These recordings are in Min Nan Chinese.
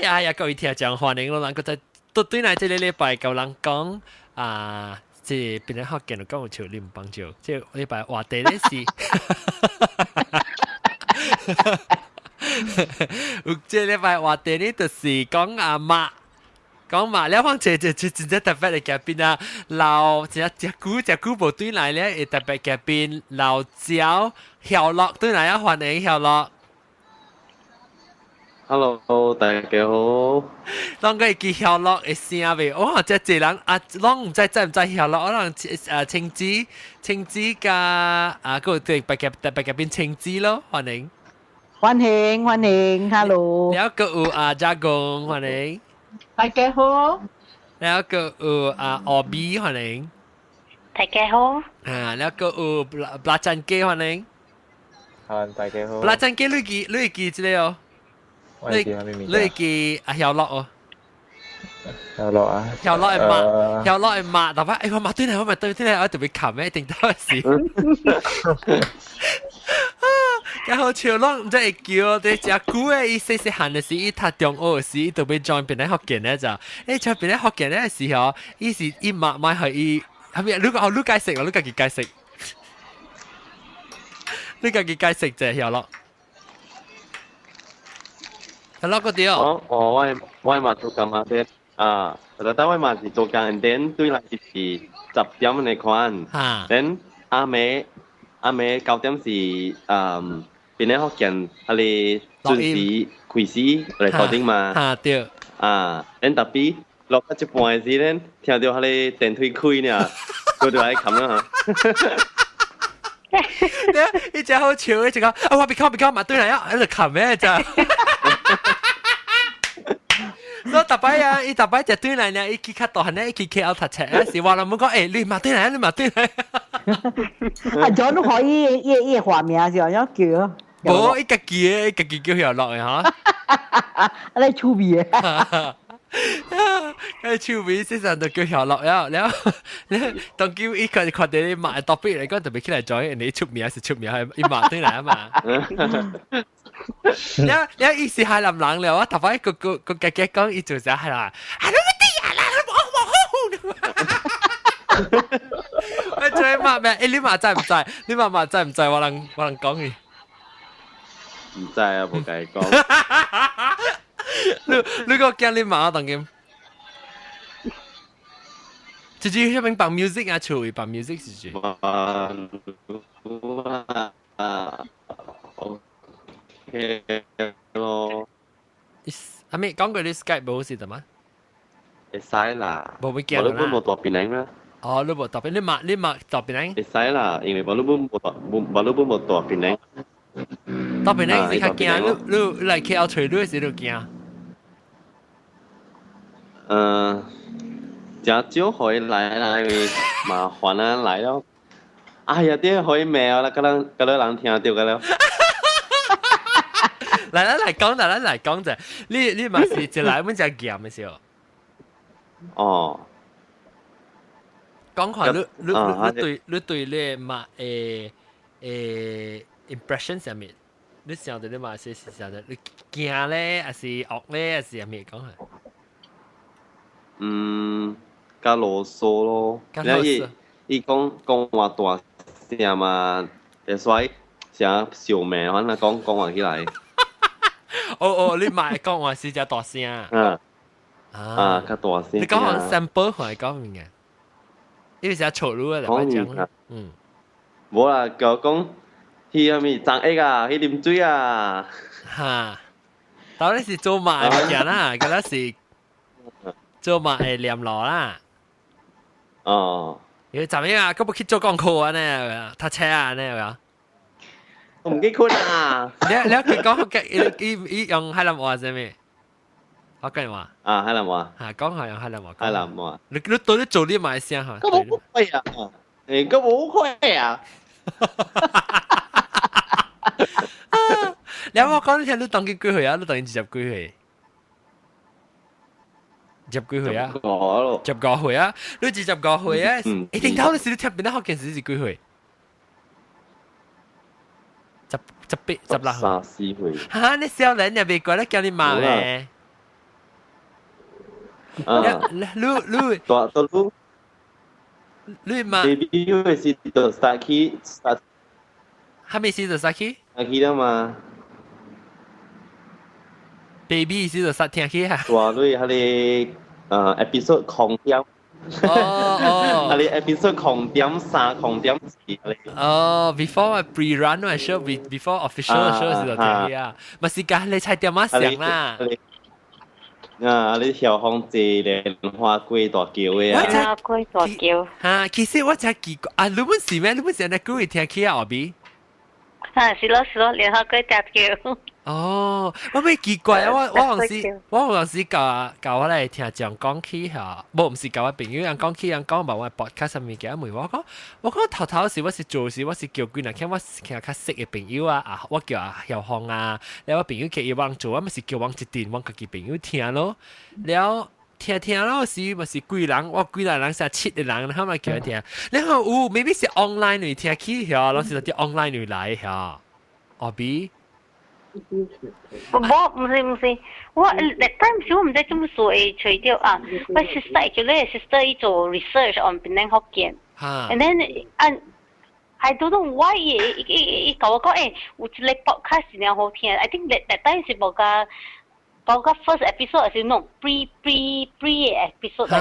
呀呀，各位聽眾歡迎咯，咱閣再倒轉來這个禮拜，佮人講啊，這邊咧福建就講有笑，你毋幫笑，這個禮拜話題咧是，有這個禮拜話題咧就是講阿媽。講嘛，了方這這這真正特別的嘉賓啊，老這這久這久無轉來咧，會特別嘉賓老焦曉樂轉來啊，歡迎曉樂。 Hello，大家好。攏會記曉樂的聲未？我這濟人啊，攏毋知知毋知曉樂，我人啊青子青子佮啊，閣有對別嘉特別嘉賓青子咯，歡迎。歡迎歡迎，Hello。了閣有啊，嘉公歡迎。大家好。了閣有啊，奧比歡迎。大家好。啊，了閣有布拉贊基歡迎。好，大家好。布拉贊基，你記你會記這个哦？你你會記啊曉樂哦？曉樂啊。曉樂的媽，曉樂的媽，特別哎我媽對來，我媽對對來，我特別冚咩，一定到時。啊！然後笑攏毋知會叫，佇誠久的，伊細細漢的時，伊讀中學的時，伊就欲 join 檳榔福建咧就，欸，join 檳榔福建咧時候，伊是伊媽媽予伊，係咪？你哦，你解釋哦，你家己解釋，你家己解釋者曉樂。曉樂個對。哦，哦，我嘛做工啊，對啊，但我嘛是做工，then 對來是10點的款，then 暗暝暗暝9點是檳榔福建彼个準時開始 recording 嘛。哈對。啊，then 特別錄到一半的時咧，聽著彼个電梯開呢，我就來冚啦。你真好笑，伊就講啊，我別靠別靠，嘛對來啊，喺度冚咩咋？所以逐擺啊，伊逐擺就轉來呢，伊去較大漢呢，伊去 KL 讀冊，是我人們講，欸，你嘛轉來，你嘛轉來。啊，John 可以伊伊化名是按怎叫？無，伊家己的，伊家己叫曉樂的哈。啊，你趣味的。佢趣味，先生就叫曉樂了，了，當叫伊看看著你媽特別來講，特別起來 join，你出名是出名，伊媽轉來啊嘛。了了，伊是海南人了，我頭擺個個個家己講，伊就是海南，啊你乜啲呀啦，我我我最媽咩？欸，你媽知毋知？你媽媽知毋知？我能我能講伊。毋知啊，無共伊講。你你個驚你媽當今？這支啥物放 music 啊？厝放 music 是住？啊，OK 咯。阿咪講過你 Skype 無是怎麼？會使啦。無會驚啦。我都無蹛檳榔啦。哦，你無蹛檳，你嘛你嘛蹛檳榔？會使啦，因為我都無蹛，無我都無蹛檳榔。蹛檳榔是較驚，你你來 KL 揣你時就驚。嗯，誠少予伊來啦，因為麻煩啊來了。哎呀，啲予伊罵啦，佮人佮人聽著個了。來來來講，來來來講者，你你嘛是一來阮誠嚴的時候。哦。講看你你你對你對你媽的的 impression 啥物？你想著你媽是是啥的？你驚咧，還是惡咧，還是啥物講下？嗯，較囉嗦咯。較囉嗦。伊講講話大聲嘛，會使成笑命，反正講講話起來。哦哦，你媽講話是誠大聲。嗯。啊，較大聲。你講下 sample 還講物件？因為是錯路啊，來講。嗯。無啦，叫我講去啥物張益啊，去啉水啊。哈，到底是做媽的物件啦，敢若是做媽會念路啦。哦。因為怎樣啊？閣無去做功課啊呢？讀冊啊呢？有我毋記困啊！你你佢講佢伊伊用海南話啥物？福建話。啊，海南話。嚇，講下用海南話。海南話。你你到底做你媽聲嚇？閣無會啊！欸，閣無會啊！你我講你聽，你當今幾歲啊？你當今二十幾歲？二十幾歲啊？15歲啊？你25歲啊？一定頭你是你聽檳榔福建時是幾歲？十十八、十六。三四歲。哈！你少年又袂過來叫你媽咧？啊，你你大到你你嘛 baby 嘅時就 start 起 start 係咪時就 start 起起啦嘛？？baby 時就 start 聽起啊？大女係個episode 空點，係你 episode 0.3 0.4你。哦，before 我 pre run 我 show before official show 時就聽起啊，咪是㗎，你猜點仔上啦？啊！你曉風坐蓮花過大橋嘅啊！蓮花過大橋。嚇，其實我真奇怪啊！你本是咩？你本是按呢句聽起啊？後邊？啊，是咯是咯，蓮花過大橋。哦，我咩奇怪啊！我有時教教我來聽講講起嚇，無毋是教我朋友人講起人講，無我 podcast 上面嘅問我講，我講頭頭時我是做時我是叫幾人聽我聽較識嘅朋友啊，啊我叫阿曉峰啊，了我朋友叫伊幫做，我咪是叫往一陣，往家己朋友聽咯，了聽聽咯時咪是幾人，我幾人人成七個人，他咪叫佢聽，然後有 maybe 是 online 嚟聽起嚇，攏是啲 online 嚟來嚇，後邊。無，毋是毋是，我 that time 時我毋知做乜事會揣著啊。我 sister 叫你 sister 伊做 research on 檳城福建，and then 啊，I don't know why 伊伊伊伊共我講，欸，有一个 podcast 真正好聽。I think that time 是無甲無甲 first episode 是那種 pre pre pre episode 來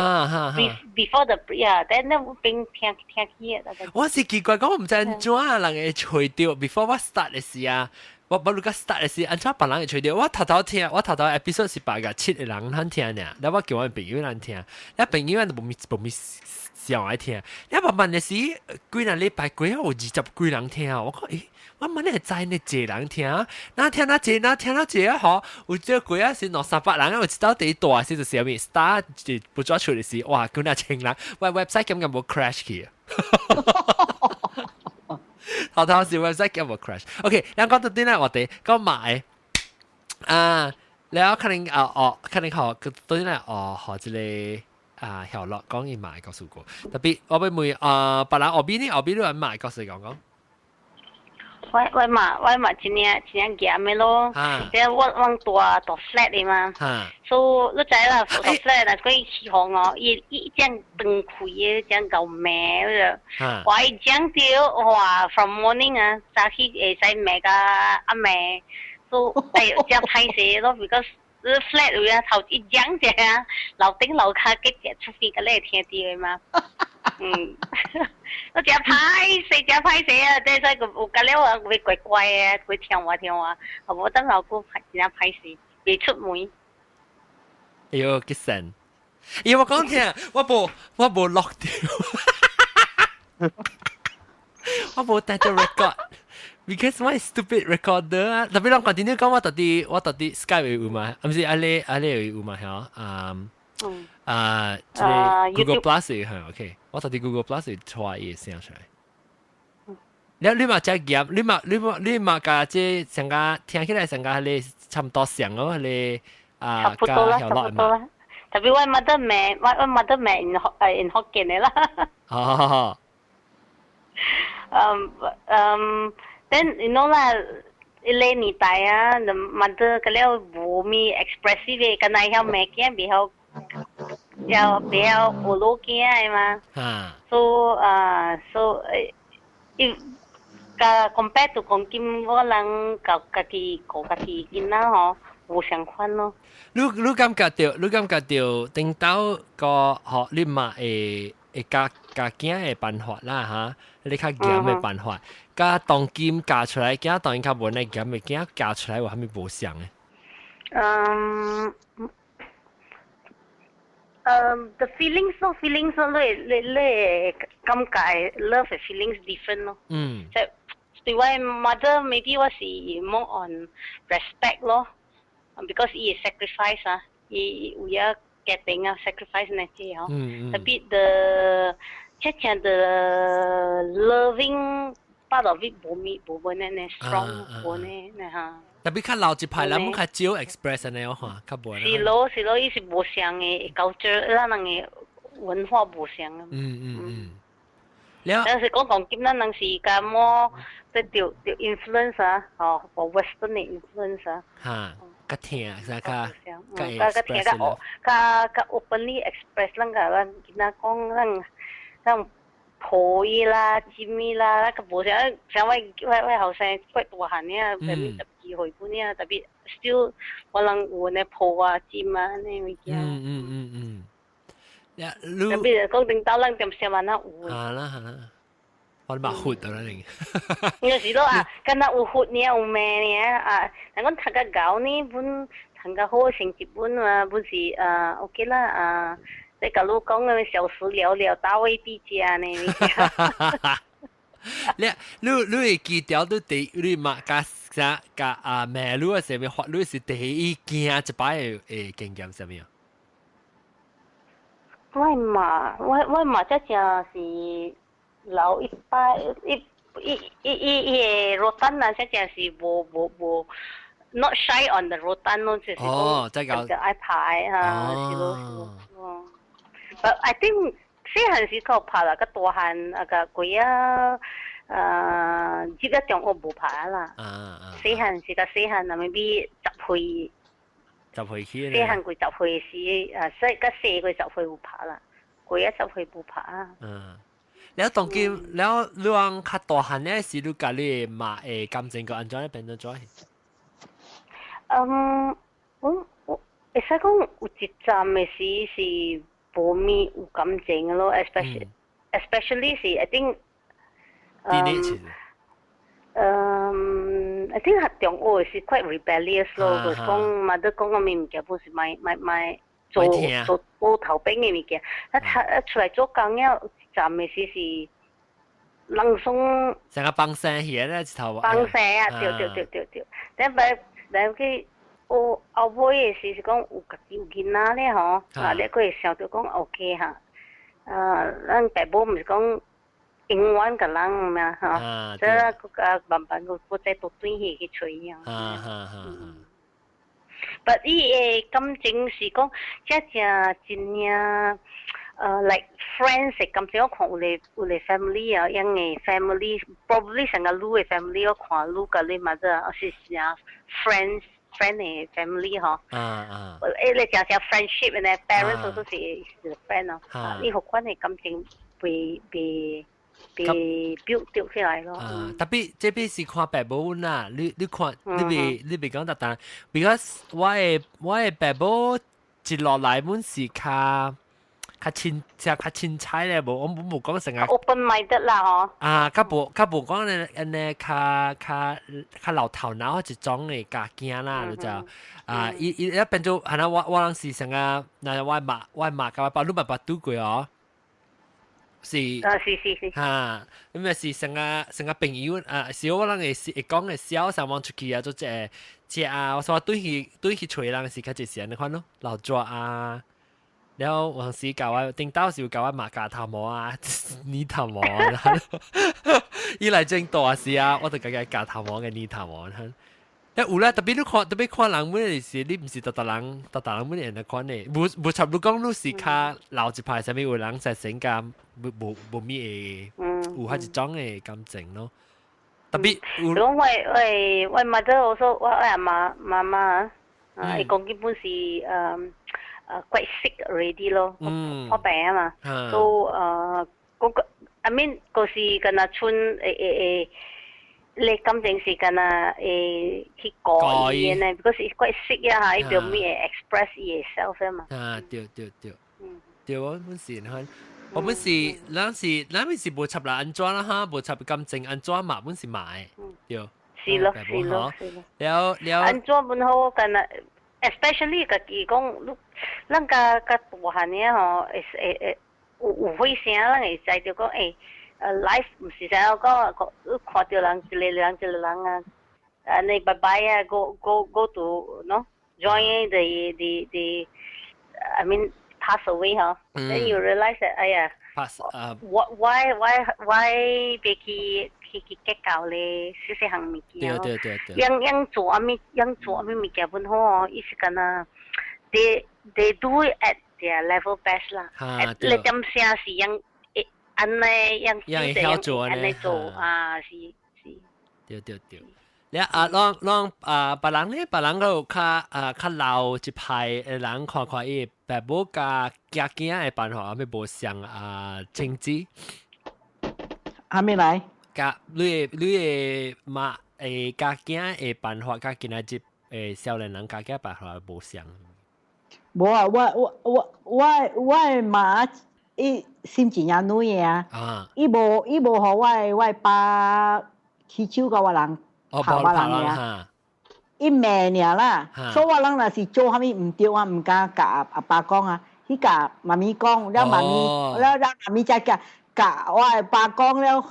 ，before the pre 啊，then 我邊聽聽起的。我是奇怪，講我毋知按怎人會揣著，before 我 start 的時啊。我我如果 start 的時，按怎別人會揣著？我頭頭聽，我頭頭 episode 是八個七個人肯聽爾，了我叫我朋友人聽，了朋友人都無咪無咪上愛聽，了慢慢的時，幾若禮拜過後有20幾人聽，我講欸，我問你會知呢濟人聽，那聽那濟，那聽那濟啊吼，有這過啊是兩三百人，有一道第大時就是啥物 start 就不抓出的時，哇，幾若千人，我 website 感覺無 crash 去。頭頭是 website 叫無 crash。OK，咱講到點咧話題，講買啊，了可能啊哦，可能學對咧哦學這个啊曉樂講伊買告訴過，特別我欲問啊，別人後邊呢後邊你有買告訴講講。我嘛真正真正嚴的咯，即我我住大 flat 的嘛，所以你知啦，大 flat 若講起風哦，伊伊這樣斷開的，這樣𠢕罵個，我一講著哇，from morning 啊，早起會使罵到暗暝，所以哎呦，真歹勢咯，because 你 flat 位啊頭一講者啊，樓頂樓跤結只出邊個你會聽著的嘛。嗯，我真歹勢，真歹勢啊！這所以有甲了啊，會怪怪的，會聽話聽話，無等老久真歹勢，袂出門。哎呦，激神！哎，我講聽，我無錄著，我無帶著 record。Because 我 stupid recorder 啊，特別咱 continue 講，我到底 Skype 有嘛？毋是阿你阿你有嘛？嚇啊！啊，這个 Google Plus 嚇，OK，我到底 Google Plus 會傳伊聲出來。你嘛真嚴，你嘛共這成個聽起來成個你差唔多像哦，你啊，差不多啦，差不多啦。特別我媽得罵，我媽得罵 in 福建的啦。哦。嗯嗯，then you know 啦。一个年代啊，mother 個了無咪 expressive 的，敢若曉罵囝，袂曉。要比較學老囝的嘛。So 啊，so 伊甲 compare to 講今我人家家己顧家己囡仔吼，無相款咯。你感覺著頂到個學你嘛會會教教囝的辦法啦哈，你較嚴的辦法，佮當今教出來囝當然較無那嚴的囝教出來有啥物無相的？嗯。The feelings 咯，feelings 咯，你會感覺 love 的 feelings different 咯。即對我 mother maybe 我是 more on respect 咯，because 伊會 sacrifice 啊，伊為咗家庭啊 sacrifice 那些嗬。Tapi the 這正 the loving part of it 無咪無無呢呢 strong 無呢呢哈。特別較老一派人，較少 express 呢，我看較無。是咯是咯，伊是無相的culture，咱人的文化無相啊。了。但是講講今咱人是較麼，即著著 influence 啊，哦，無 western 的 influence 啊。哈。較聽啥較較較聽較較較 openly express 咱個咱囡仔講咱咱抱伊啦、親伊啦，那個無像像我後生怪大漢爾，別咪12歲本爾，特別 still 我人有呢抱啊、親啊呢物件。嗯嗯嗯。呀，特別講頂到咱點啥物那有。啊啦哈啦，我嘛血到啦你。有時咯啊，敢若有血爾有命爾啊，人講讀較𠢕呢，本讀較好成績本嘛，本是啊 OK 啦啊。你假如講個小時了了，大未必佳呢。你會記得你第你嘛佮啥佮啊媽你啥物發？你是第一驚一擺的經驗啥物啊？我媽這正是老一擺一一一一伊個 rotan 啊，這正是無無無 not shy on the rotan 咯，就是講就愛拍啊，是咯是咯。哦，But I think 細漢時較拍啦，較大漢啊個鬼啊，入咗中學無拍啦。細漢時較細漢啊，maybe 10歲。 10歲起。細漢過十歲時，啊，細較細過十歲有拍啦，過啊十歲無拍啊。嗯。了當今了，你講較大漢咧時，你佮你媽的感情個按怎變做怎？嗯，我會使講有一陣的時是無咪有感情咯，especially 是 I think，嗯，I think 學中學是 quite rebellious 咯，就是講嘛都講個物件，不是買買買做做做頭兵的物件，啊他出來做工了，一陣的時是人攏成個放生起咧，一頭放生啊，對對對對對，但係但去學後尾的時是講有家己有囡仔咧吼，啊，你閣會想著講 OK 哈，啊，咱爸母毋是講永遠共人嘛吼，所以閣啊慢慢閣閣再倒轉去去揣樣。啊哈哈。 But 伊的感情是講，這正真正，like friends 的感情，我看有個 family 啊，𪜶的 family probably 成個你的 family，我看你佮你嘛這是啥 friends。friend 的 family 吼，啊啊，你講講 friendship 呢，parents 都是是 friend 咯，你何款的感情被 build 掉起來咯。啊，特別這邊是看爸母啦，你看你袂講特單，because 我的爸母一落來本是較較親較較凊彩咧，無我無講成個 open minded 啦，嗬。啊，較無講咧，按呢較較較老頭腦一種的家囝啦，就啊，伊伊一變做，係啦，我人是成個，那我媽佮我爸，你嘛捌拄過哦，是。啊，是是是。哈，咁咪是成個成個朋友啊，是我人會會講會笑上網出去啊，做這食啊，我說對去揣人是較濟是按呢款咯，老抓啊。然後有時教我頂到時教我媽鉸頭毛啊，捏頭毛啊，伊來整大時啊，我就家己鉸頭毛嘅捏頭毛。但有啦，特別你看，特別看人每是你毋是逐逐人，逐逐人每人來看的，無無插你講你是較老一派，啥物有人在性格無無無咪會有彼一種的感情咯。特別有。講我媽都我說我阿媽媽媽啊，伊講基本是quite sick already 咯，破病啊嘛，都嗰個 I mean 嗰時敢若賰會會會。你感情是敢若會去過伊的呢？because 伊 quite sick 啊，伊就咪會 express 伊的 self 嘛。啊，對對對，對我本是看，我本是咱是咱咪是無插啦安怎啦哈，無插感情安怎嘛，本是買，對。是咯是咯是咯。了了。按怎本好敢若，especially 家己講，咱較較大漢的吼，會會會有有歲聲，咱會知著講欸。life 毋是啥講，你看著人一個人一個人啊，啊你拜拜啊，go go go to no join the I mean pass away 嗬，then you realize that 哎呀 pass 啊，why 別去去去計較咧，細細項物件，對對對對，樣樣做啥物，樣做啥物物件本好哦，伊是敢若 they do it at their level best 啦，你點聲是樣。按呢樣樣會曉做按呢做啊，是是。對對對，你啊，攏攏啊，別人咧，別人個較啊較老一派的人看看伊爸母佮囝囝的辦法，啥物無相啊，情節。還沒來？佮你的媽會佮囝的辦法，佮今仔日的少年人佮囝辦法無相。無啊，我的媽伊心真正軟的啊，伊無予我的爸起手共我人拍我人的啊，伊罵爾啦，所以我人若是做啥物毋對啊，毋敢共阿爸講啊，去共媽咪講，了媽咪了了媽咪才共共我的爸講了，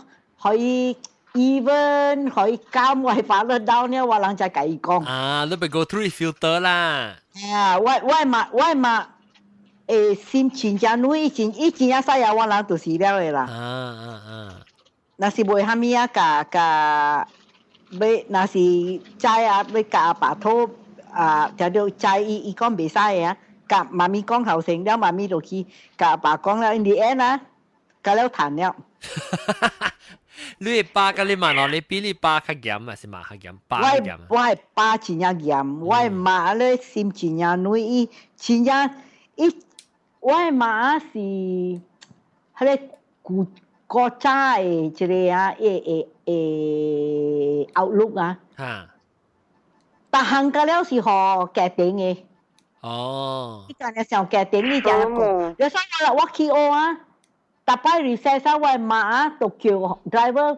予伊 even 予伊監我的爸落down 了，我人才共伊講。啊，你欲 go through filter 啦。啊，我的媽心真正軟，伊真正使啊，我人就是了的啦。啊啊啊！若是袂啥物啊，共共欲若是知啊，欲共阿爸討啊，聽著知伊講袂使的啊，共媽咪講頭先了，媽咪就去共阿爸講了，in the end 啊，共了談了。你爸佮你媽咯，你比你爸較嚴還是媽較嚴？爸較嚴。我的爸真正嚴，我的媽咧心真正軟，伊真正伊。我的媽是彼個古早的一個啊，會 outlook 啊。逐項個了是予家庭的。你干焦想家庭，你才講。你說我去學啊，逐擺 recess 我的媽就叫 driver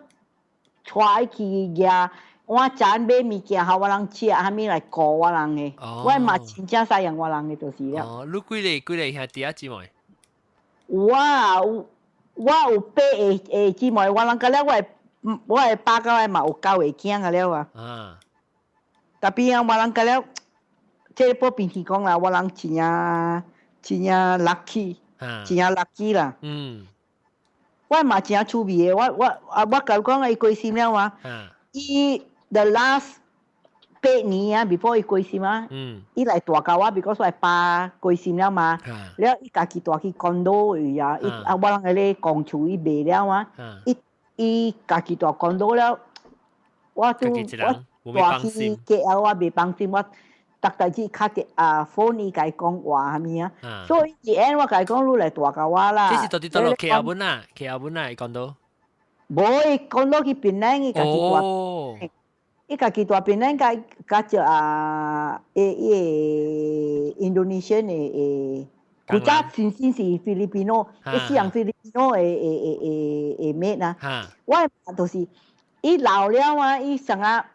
帶去舉碗盞買物件，予我人食，啥物來顧我人的。我的媽真正使用我人的就是了。哦，你幾個兄弟仔姊妹？我有八個姊妹，我人個了我的爸佮我嘛有九個囝個了啊。Tapi 啊，我人個了，這個保平去講啦，我人真正真正 lucky，真正 lucky 啦。我嘛真趣味的，我共你講伊過身了啊。伊 the last 8年啊，before 伊過身啊，伊來蹛共我，because 我爸過身了嘛，了伊家己蹛去 condo 位啊，伊啊我人喺咧公厝伊賣了啊，伊家己蹛 condo 了，我都我蹛去 KL 我袂放心，我逐代志敲電啊 phone 伊共伊講話啥物啊，所以 the end 我共伊講你來蹛共我啦。這是到底佗落 KL 本啊？KL 本啊？伊 condo。無，伊 condo 去檳城，伊家己蹛。伊家己蹛檳城，共佮隻啊，伊個 Indonesian 的的，古早先先是 Filipino，伊四樣 Filipino 的 maid 啊。我就是伊老了啊，伊成啊，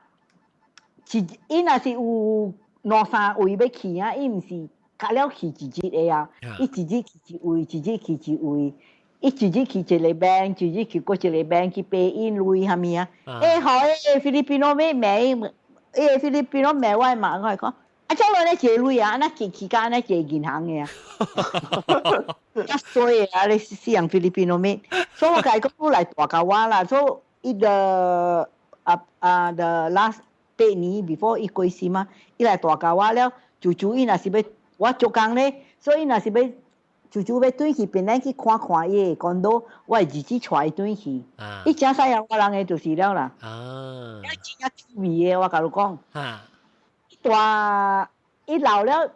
是伊若是有兩三位欲去啊，伊毋是較了去一日的啊，伊一日去一位，一日去一位。伊一日去一個 bank，一日去閣一個 bank 去 pay 因鐳啥物啊？欸，予彼個 Filipino 妹罵，彼個 Filipino 罵我嘛，我講，啊，怎落咧借鐳啊？按呢去去甲按呢借銀行的啊？較衰啊！你死人 Filipino 妹，所以我共伊講，你來蹛共我啦。所以伊 the 啊啊 the last 8年 before 伊過身嘛，伊來蹛共我了，舅舅伊若是欲我做工咧，所以伊若是欲。舅舅欲轉去檳城去看看伊的 condo，我會自己帶伊轉去。伊誠使用我人的就是了啦。真正趣味的，我共你講。蹛伊老了，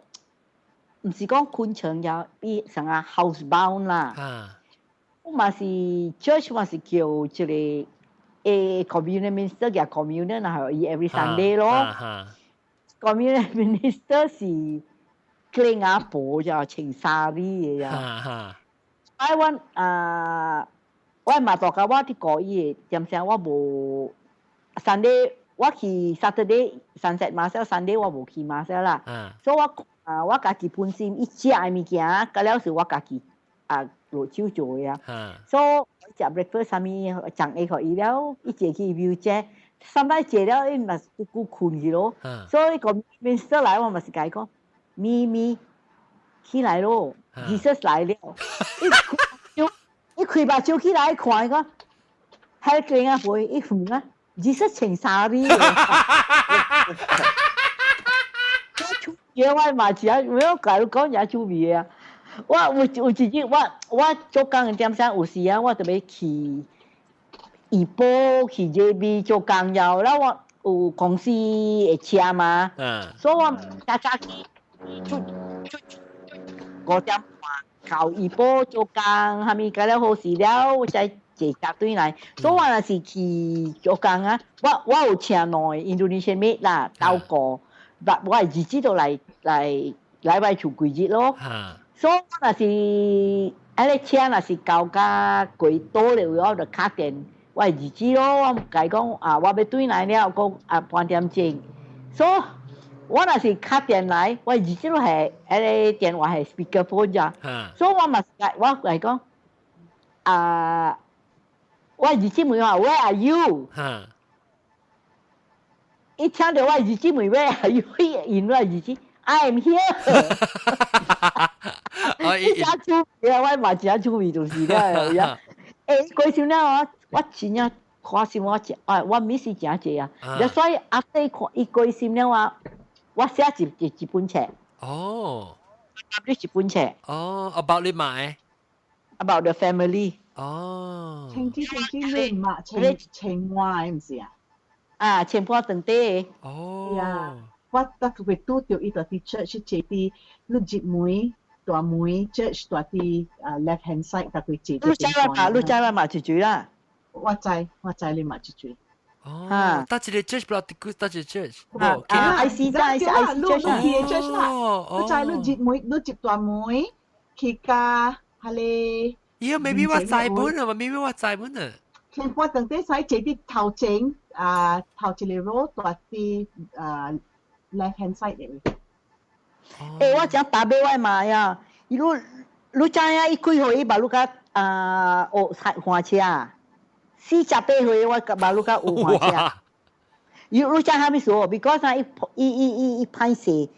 毋是講困床了，伊成啊 housebound 啦。我嘛是 church 嘛是叫一個communion minister 叫 communion 啊，伊 every Sunday 咯。Communion minister 是靚阿婆就穿 sari 的呀。哎，阮啊，我嘛蹛共我佇顧伊的，點聲我無 Sunday 我去 Saturday sunset mass Sunday 我無去 mass 啦。所以我啊，我家己本身伊食的物件，到了是我家己啊落手做的啊。所以食 breakfast 啥物，送下予伊了，伊坐去 wheelchair，三擺坐了，伊嘛是久睏去咯。所以個 minister 來，我嘛是共伊講，咪咪起來咯，Jesus 來了。伊開目睭起來看，伊講，彼個囝仔妹，伊問啊，Jesus 穿 sari。我嘛是啊，我共你講也趣味啊。我有一日我做工的點鐘有時啊，我就欲去怡保去 JB 做工了，了我有公司的車嘛，所以我早早去出出5點半到伊寶做工，啥物甲了好勢了，我才坐車轉來。所以我若是去做工啊，我有請兩个 Indonesian maid 啦，鬥過，但我係日子都來來來來厝幾日咯。所以我若是彼个車若是到甲過倒了，我就敲電我的日子咯。我共伊講啊，我欲轉來了，閣啊半點鐘。所以我若是敲電來，我日子都係彼个電話係 speaker phone 咋。所以我嘛是我共伊講啊，我日子問我 Where are you？伊聽著我日子問 Where are you？伊因我日子 I am here。伊真趣味啊！我嘛真趣味就是了。欸，過身了我我真正看心我真啊，我 miss 真濟啊。所以阿弟看伊過身了啊，我寫一本冊。一本冊。哦，about 你買？About the family。哦。清子清子，你唔係清清話毋是啊？啊，清波長底。哦。呀，我逐個月拄著伊就佇 church 坐佇你入門大門 church 大佇啊 left hand side 逐個坐。你知我嘛？你知我嘛一句啦。我知，我知你嘛一句。哦，搭一個 church 不？搭一個 church。啊，I C 在 I C church 你去 church 啦。你知你入門，你入大門去加彼个。咦，maybe 我知本啊，maybe 我知本啊。前半當底使坐佇頭前啊，頭一個 row 大佇啊 left hand side 的。欸，我真打俾我媽呀！你你知影伊幾歲？伊馬路甲啊學換車，48歲我馬路甲有換車。你知啥物事無？Because 啊，伊伊伊伊伊歹勢，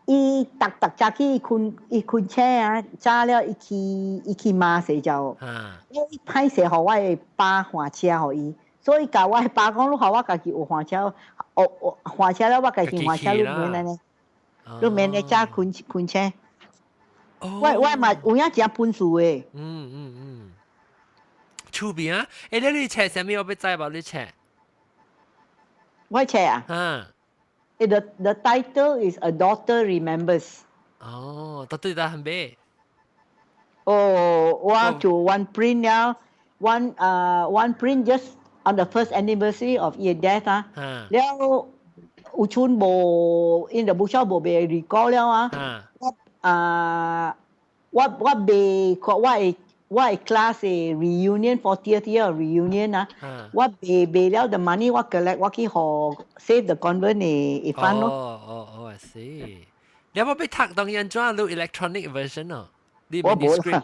伊逐逐早起伊睏伊睏車啊，早了伊去伊去罵勢就，伊歹勢予我的爸換車予伊，所以共我的爸講，你予我家己有換車，學學換車了，我家己換車，你免按呢，你免咧早睏睏車。我嘛有影誠本事的。嗯嗯嗯，趣味啊！欸，你冊啥物？我欲知無？你冊？我冊啊？嗯。 The title is A Daughter Remembers。哦，到底在很買？哦，我做 one print 了，one one print just on the first anniversary of 伊 death 啊。了有陣無，因就無少無賣 recall 了啊。我啊，我我賣看我的 class 的 reunion 40th year reunion 啊，我賣賣了 the money 我 collect 我去予 save the convent 的 fund 咯。哦哦哦，I see。你有冇被讀當然轉錄 electronic version 哦？你我無啦，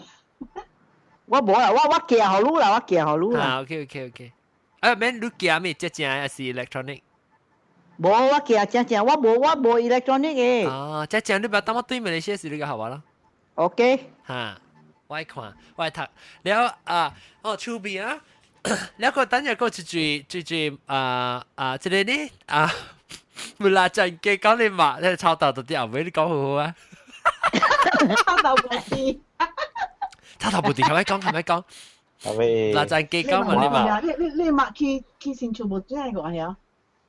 我無啦，我寄予你啦，我寄予你啦。啊，OK OK OK。啊，免你寄咩？這正還是 electronic？無，我寄正正，我無 electronic 的。啊，這正你不要當我對面的寫是你個好話啦。 OK。哈，我愛看，我愛讀。了啊，哦，趣味啊。了個等下個一句一句啊啊，這個呢啊，無啦，真嘅講你嘛，你抄到到啲後尾你講好好啊。抄到無啲。抄頭無啲，係咪講？係咪講？係咪？嗱，真嘅講嘛你嘛。你嘛去去新厝無轉過係啊？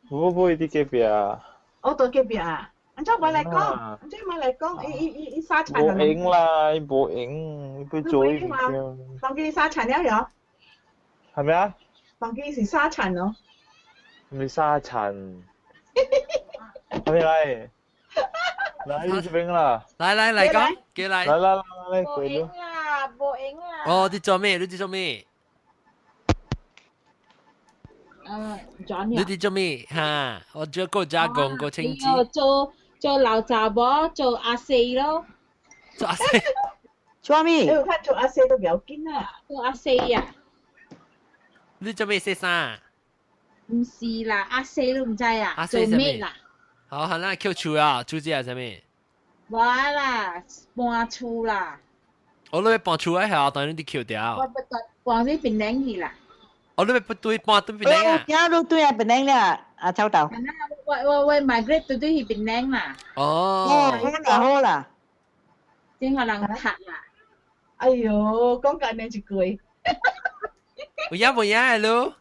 無無，佇隔壁啊。我佇隔壁啊。按怎無來講？按怎無來講？伊伊伊伊沙塵。無閒啦，伊無閒，伊欲做伊物件。當機沙塵了喲。係咪啊？當機是沙塵咯。咩沙塵？係咪來？來你這邊啦。來來來講，過來。來來來來，無閒啦，無閒啦。哦，你做咩？你佇做咩？做你佇做咩？哈，我做個加工個清潔。做做老查某，做阿四咯。做阿四。做咩？你看做阿四都不要緊啊。做阿四啊。你做咩洗衫？毋是啦，阿四都毋知啊。做咩啦？好，好啦，抾厝啊，厝這係啥物？無啦，搬厝啦。我你欲搬厝啊，係當然你抾掉。我不搬去檳城去啦。哦，你欲不對搬對檳城啊？聽你對啊，檳城啦，阿臭豆。我 migrate 對對去檳城啦。哦。好啦好啦。正予人讀啦。哎喲，講緊你一句。有影無影的你？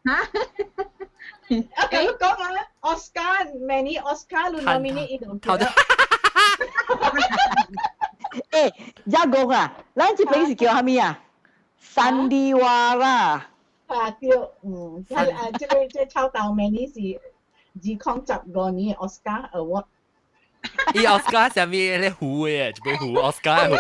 嚇？啊，咁講啊，Oscar many Oscar 你 nominate 伊就頭欸，一個啊，咱這邊是叫啥物啊？山里瓦啦。啊對，嗯，啊啊，這個臭豆 Manny 是2015年 Oscar Award。伊 Oscar 上面咧糊嘅，一杯糊 Oscar 糊。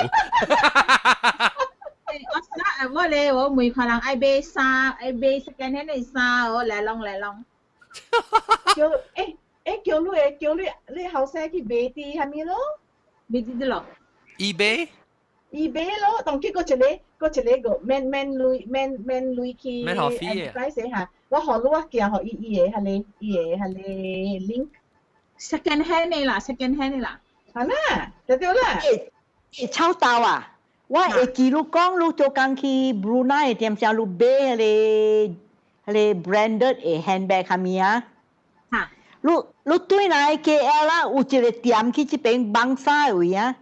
Oscar Award 咧，我每個人愛買衫，愛買 second hand 的衫，我來弄來弄。叫叫你的叫你你後生去買啲啥物咯？買啲啲咯。 eBay。 eBay 咯，當結果一個閣一個個免免鐳免免鐳去。免學費嘅。嚇，我予你我寄予伊伊個彼個伊個彼個 link。 second hand 的啦，second hand 的啦。係啦，就對啦。欸，臭豆啊！我會記你講，你做工去 Brunei 店時，你買彼個 branded 的 handbag 啥物啊？嚇！你對來 KL 啦，有一個店去這邊 Bangsar 位啊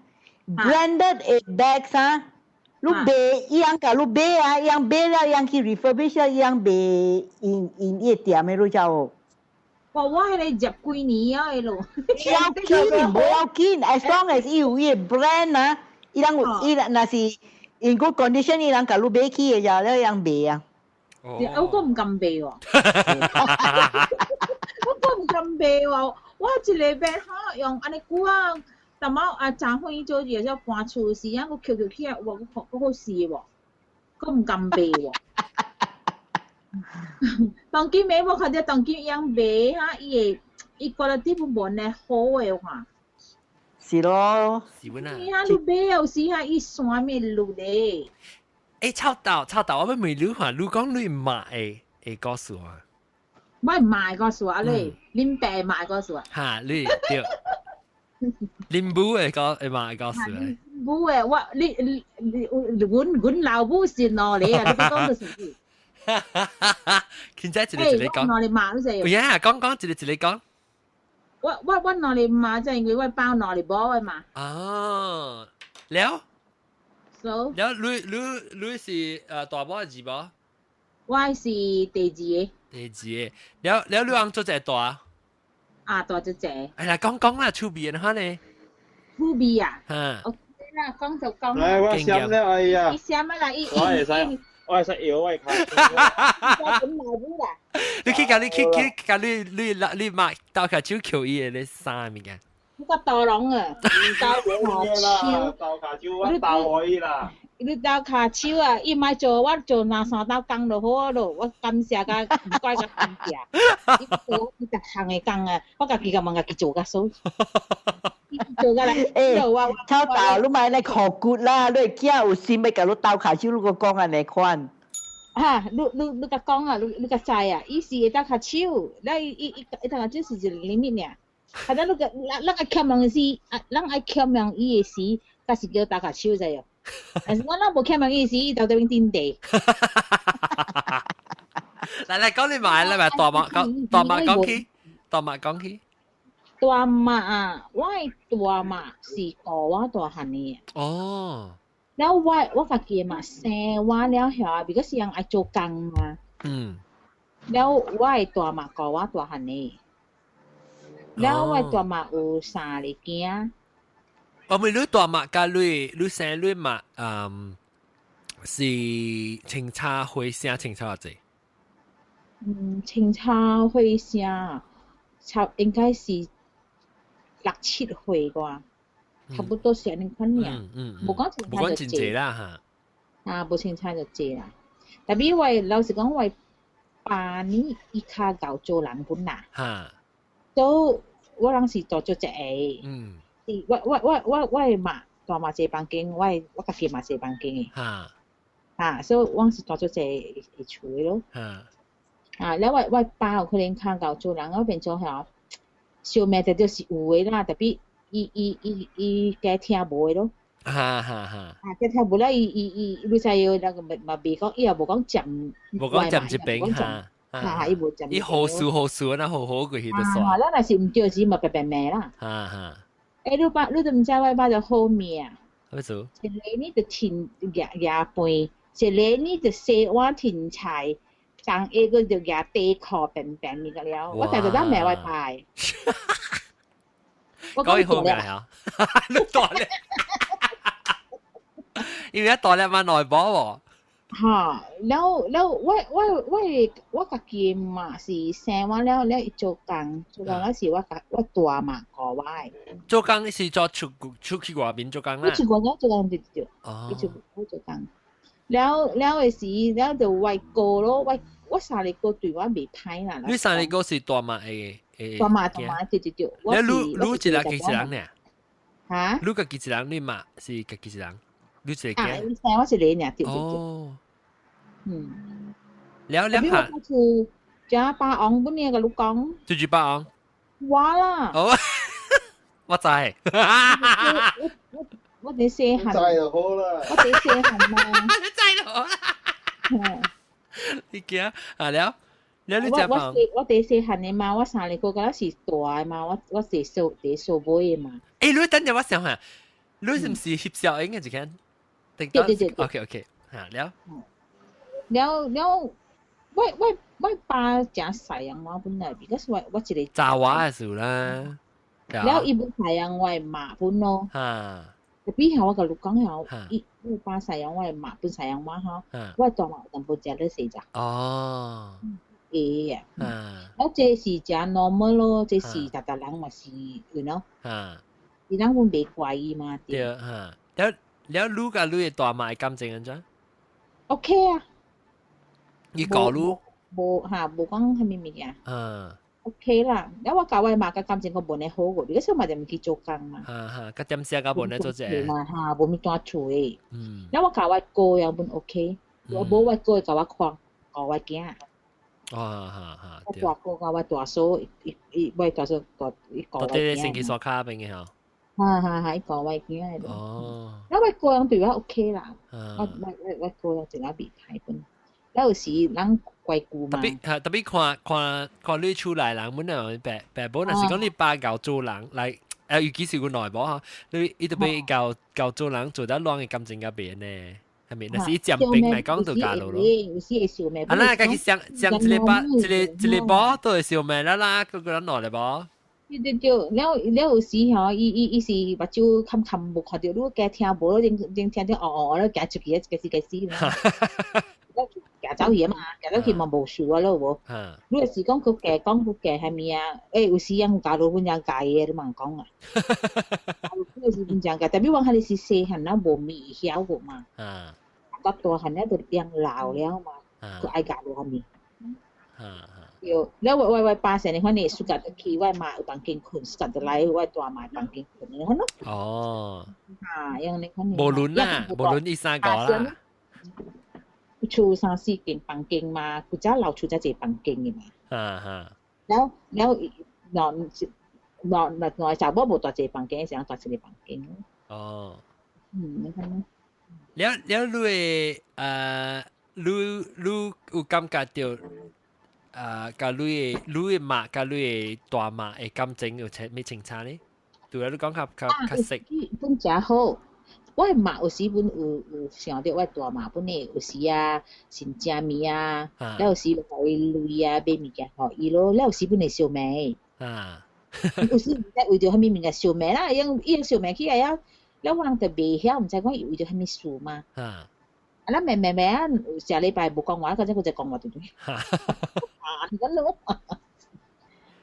，branded 的 bags 啊，你買伊樣共你買啊，伊樣買了，伊樣去 refurbish 了，伊樣賣𪜶𪜶伊個店的，你知無？哇！我彼個十幾年啊，彼咯。要緊，無要緊，as long as 伊有伊個 brand 啊，伊人有伊若是 in good condition，伊人共你買起的，就了樣賣啊。我閣毋敢買喎，我閣毋敢買喎。我一個買吼用按呢久啊，淡仔啊昨昏做嘢才搬厝時啊，我抾抾起來，哇！閣閣好勢喎，閣毋敢買喎。當今買我看著當今樣賣哈，伊會伊覺得啲無呢好的話。是咯。是阮啊。你哈你買有時哈伊山面落咧。欸，臭豆臭豆，我欲問你看，你講你媽的的故事啊？我媽的故事啊，你恁爸媽的故事啊？哈，你對。恁母的故媽的故事。母的，我你你你阮阮老母是兩个啊，你講的是？現在一个一個講。兩个媽你知？有影講講一個一個講。我兩个媽，就因為我包兩个某的嘛。哦，了。 So。了，你你你是大某還是二某？我是第二個。第二個，了了，你翁做一個大。啊，大一個。哎呀，講講啦，趣味的哈呢？趣味啊？哈。 OK 啦，講就講。來，我閃了，哎呀。你閃啊啦，伊我會使，我會使搖我跤。你去共你去去共你你你媽鬥跤手抾伊的咧衫物件。你個刀龍啊，鬥跤手，鬥跤手我鬥予伊啦。你鬥跤手啊！伊莫做，我做兩三道工就好咯。我感謝佮毋怪佮感謝。伊做伊逐項的工啊，我家己共問家己做較數。做甲來，欸，臭豆，你莫按呢箍骨啦！你囝有心欲共你鬥跤手，你閣講按呢款。哈，你你你共講啊，你你較知啊，伊是會鬥跤手，咱伊伊伊伊鬥跤手是一個 limit 爾。啊，咱你個咱咱愛欠問時，啊，咱愛欠問伊的時，才是叫鬥跤手知無？但是我咱無欠問伊時，伊就佇邊頂地。來來，講你買來咪大媽講大媽講起，大媽講起。大媽啊，我的大媽是顧我大漢的。哦。了我我家己嘛生我了後，because 人愛做工嘛。了我的大媽顧我大漢的。了我的大媽有三个囝。我問你大媽佮你，你生你媽，是相差歲聲相差偌濟？嗯，相差歲聲，差應該是六七歲啩，差不多是按呢款爾。無講相差就濟啦嚇。啊，無相差就濟啦。但係我老實講，我爸呢，伊較𠢕做人本啦。都我人是大做一个。我我我我我的媽大媽一個房間，我我家己嘛一個房間的。啊，所以我是大做一个的厝的咯。啊，了我我爸有可能較𠢕做人，我變做吼，相罵著就是有的啦，但係伊伊伊伊加聽無的咯。哈哈哈！啊，加聽無了，伊伊伊，你知影那個嘛袂講，伊也無講佔，無講佔一邊哈。哈，伊無佔。伊好事好事，那好好過去就算。啊，咱若是毋對時嘛白白罵啦。哈哈。欸，你爸，你都毋知我爸就好命。啥物事？一个呢就停舉舉飯，一個呢就洗碗停菜，一上一個就舉底褲便便物個了，我大個都未會拜。我講好嘅嚇，你大咧，因為一大咧嘛內保喎。嚇，了了，我家己嘛是生我了了做工，做工嗰時我家我大媽顧我。做工是做出出去外面做工啦。我出外面做工對對。哦。做我做工，了了的時了就我哥咯，我三個哥對我袂歹啦。你三個哥是大媽的？大媽大媽對對對。你你你一個幾個人呢？嚇？你家己一人，你媽是家己一人？你一個？啊，生我一個爾，對對對。哦。嗯，了了下，厝食霸王本呢個你講，就是霸王，我啦，哦，我知，我我佇細漢，知就好啦，我佇細漢嘛，你知就好啦，你驚啊了了你食霸王，我佇細漢的嘛，我三個哥哥是大的嘛，我是數佇數尾的嘛。欸，你等陣我想下，你是毋是翕小影嘅一間？對對對，OK OK，嚇了。了了，我爸誠細樣我本來，because 我一個查某的事啦。了伊本細樣我的媽本咯。哈。特別係我共你講嚇，伊我爸細樣我的媽本細樣我吼，我大媽淡薄食咧細隻。哦。會啊。嗯。我這是誠 normal 咯，這是逐逐人嘛是，you know。哈。伊人本袂怪伊嘛。對哈。了了，你佮你的大媽的感情按怎？OK 啊。伊教你？無嚇，無講啥物物件。嗯。 OK 啦，了我佮我媽佮感情閣無呢好過，because 我嘛就毋去做工嘛。哈哈，佮點寫佮無呢做者。嘛哈，無物蹛厝的。嗯。了我佮我哥也本 OK，我無我哥會共我看，顧我囝。哦，哈哈。我大哥佮我大嫂，伊伊我大嫂大伊顧我囝。佇星期三卡邊嘅吼。哈哈哈，伊顧我囝的。哦。了我哥人對我 OK 啦，我哥人一仔袂歹本。了有時人怪舊嘛，特別特別看看看你厝內人，本來白白母，若是講你爸𠢕做人來，尤其是阮內某吼，你伊特別𠢕𠢕做人做得亂的感情較袂呢，係咪？若是伊佔平來講就加落咯。有時會相罵。啊，咱家己相相一個把一個一個某都會相罵啦啦，閣閣咱兩個某。對對對，了了有時吼，伊伊伊是目睭冚冚無看著你，加聽無，恁恁聽著哦哦，你行出去，計死計死。行走去嘛，行走去嘛無事啊，咯無。你若是講佢加講佢加啥物啊？欸，有時人教路本人教伊，你嘛講啊。有時本人教，特別我彼時細漢啊，無物曉過嘛。到大漢了就變老了嘛，佢愛教路啥物。對，了我我我爸生的，反正暑假就去，我媽有房間睏，暑假就來我大媽房間睏，你看咯。哦。啊，樣你看。無論啦，無論伊三個啦。厝三四間房間嘛，古早老厝才一個房間的嘛。啊哈。了了，若若若若查某無蹛一個房間，是啷蹛一個房間。哦。嗯，你看。了了，你的你你有感覺著？佮你的媽佮你的大媽的感情有啥物清楚呢？對啊，你講較較較熟。本誠好，我的媽有時本有有想著我大媽本的有時啊，先食物啊，了有時予伊鐳啊，買物件予伊咯，了有時本會相罵。啊。有時毋知為著啥物物件相罵啦，伊伊相罵起來啊，了我人就袂曉，毋知講伊為著啥物事嘛。啊。啊，咱罵罵罵啊，下禮拜無講話，嗰陣佢就講話對對。啊，咁咯。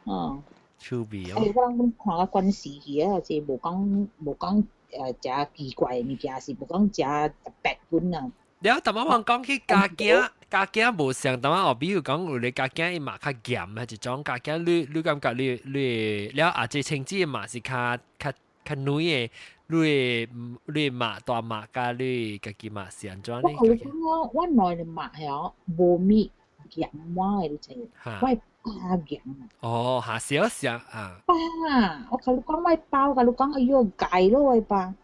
哦。趣味哦。我人看個關係去啊，是無講無講誠奇怪的物件，是無講誠特別本啊。了，淡仔我講起家囝，家囝無像淡仔哦，比如講有個家囝伊嘛較嚴啊，一種家囝你你感覺你你了啊，這親子嘛是較較較軟的，你的你的媽大媽佮你家己嘛是按怎呢？我我我內的媽曉無物嚴我的，你知？我爸嚴。哦，哈小小啊。爸，我共你講我爸，我共你講，哎喲，戒咯我爸。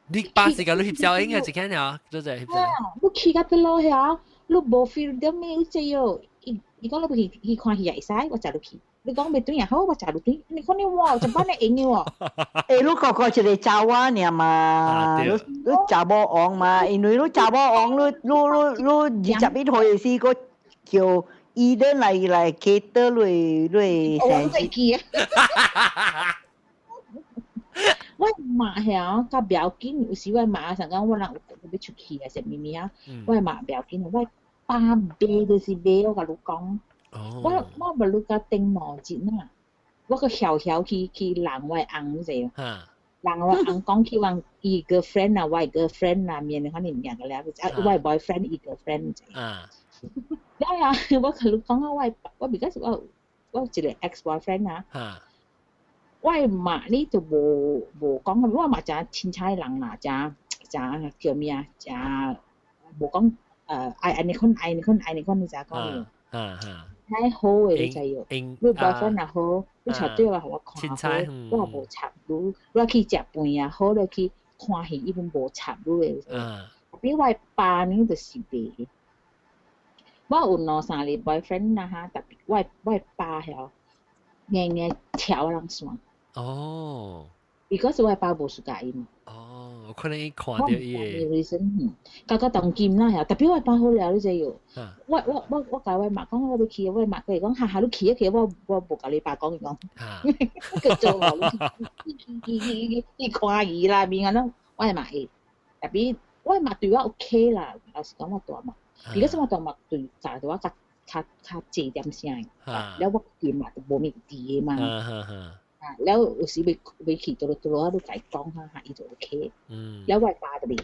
你爸是共你翕照影嘅一間了，做者翕照。你去到佗落遐，你無 feel 著咩？你知喲？伊伊講你去去看戲也會使，我載你去。你講欲轉也好，我載你轉。你看你哇，一擺咧用的喎。欸，你哥哥一個查某爾嘛，你你查某王嘛，因為你查某王，你你你你21歲時，閣叫伊人來 cater 類類。我會記啊。我媽係較不要緊，有時我媽想講我人有欲出去啊，啥物物啊，我媽不要緊，我爸買就是買，我共你講。我無你共頂毛巾啊，我閣曉曉去人我翁你知無？人我翁講起話伊 girlfriend 啊，我 girlfriend 啊，面可能物件個了，啊，我 boyfriend 伊 girlfriend 你知。了啊，我共你講啊，我 because 我有一個 ex boyfriend 啊。我媽呢就無講，我媽誠凊彩人啦，誠誠叫咩啊？誠無講愛按呢款愛呢款愛呢款，你知影講無？太好的你知無？你 boyfriend 若好，你帶對來予我看好，我無插你，你去食飯也好，你去看戲伊攏無插你的。比我爸呢就是袂。我有兩三个 boyfriend 啦哈，特別我爸曉硬硬跳人線。哦。 because 我爸無喜歡伊嘛。哦，可能伊看著伊的。甲甲當今啦，特別我爸好了，你知無？我共我媽講我欲去，我媽佢講哈哈，你去啊去，我無共你爸講伊講。佢做去去去去看伊啦，面安怎，我嘛會。特別我媽對我 OK 啦，老實講我大媽，because 我大媽對教著我較較較濟點聲，了我見嘛就無物佇的嘛。啊，了有時欲去倒落倒落，你共伊講下，伊就 OK。了我爸就袂，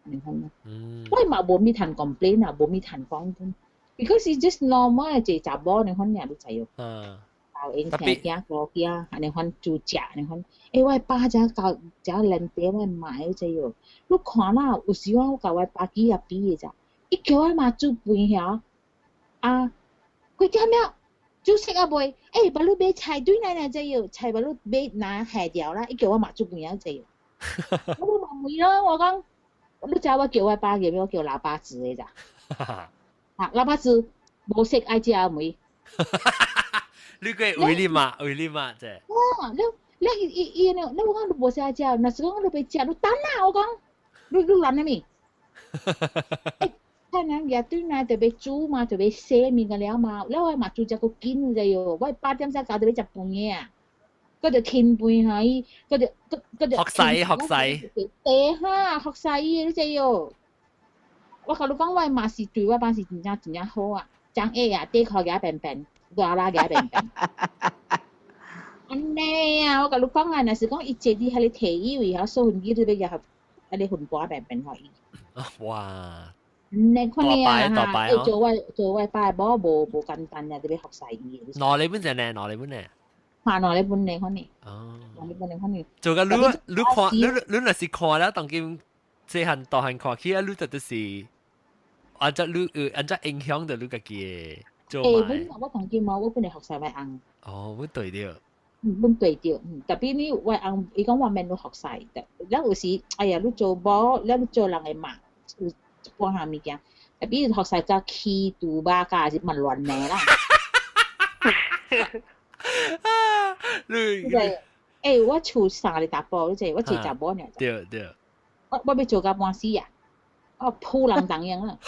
你看嘛。我嘛無物通 complain 啊，無物通講，because it's just normal 一個查某你看爾你知無？教𪜶聽囝顧囝，按呢款煮食，按呢款。欸，我爸遮教遮難得我媽你知無？你看啦，有時我共我爸起啊比的咋，伊叫我媽煮飯遐，啊，幾點了？煮熟啊未？欸，把你買菜對來來知無？菜把你買拿下掉啦，伊叫我媽煮飯知無？我無問咯，我講，你知我叫我爸叫咩？我叫老爸子的咋？啊，老爸子無熟愛食未？你個為你媽，為你媽啫。哇！你你伊伊你我講你無識愛食，若是講你欲食，你等啊！我講，你亂啥物？欸，看人也對來就欲煮嘛，就欲洗物個了嘛，了我嘛煮這閣緊者喲，我8點才到就欲食飯的啊，閣著添飯哈伊，閣著閣閣著。學西學西。對哈，學西你知喲。我共你講，我媽是對我爸是真正真正好啊，長下啊，底褲夾便便，外拉夾便便。按呢啊，我共你講啊，若是講伊坐佇彼个提伊位吼，掃糞機都欲夾彼个糞盤便便予伊。哇！你看你啊，哈！做我爸某無簡單啊，特別服侍伊。哪裡本隻呢？哪裡本呢？嚇，哪裡本呢？可能。哦。哪裡本呢？可能。做個你你看你你若是看了，當今細漢大漢看起啊，你就是按怎你按怎影響著你家己的做欸，我當今無，我本來服侍我翁。哦，阮對著。阮對著，特別你我翁，伊講我免你服侍，了有時，哎呀，你做某，了你做人的媽，有一寡項物件，特別服侍甲起豬肉甲是嘛亂的啦。你欸，我厝三个查埔，你知，我一個查某爾。對對。我欲做甲半死啊！我撲人當樣啊！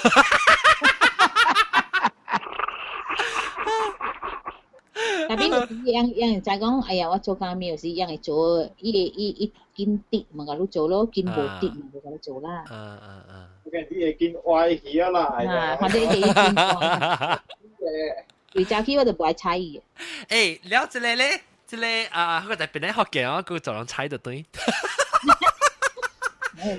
特別有時樣樣知講，哎呀，我做工物有時樣會做，伊會伊伊緊滴嘛，共你做咯，緊無滴嘛，無共你做啦。啊啊啊！你會緊歪去啊啦！啊，反正伊會緊歪。為早起我就無愛睬伊。欸，了這個咧，這個啊，我在邊咧福建我閣做人睬就對。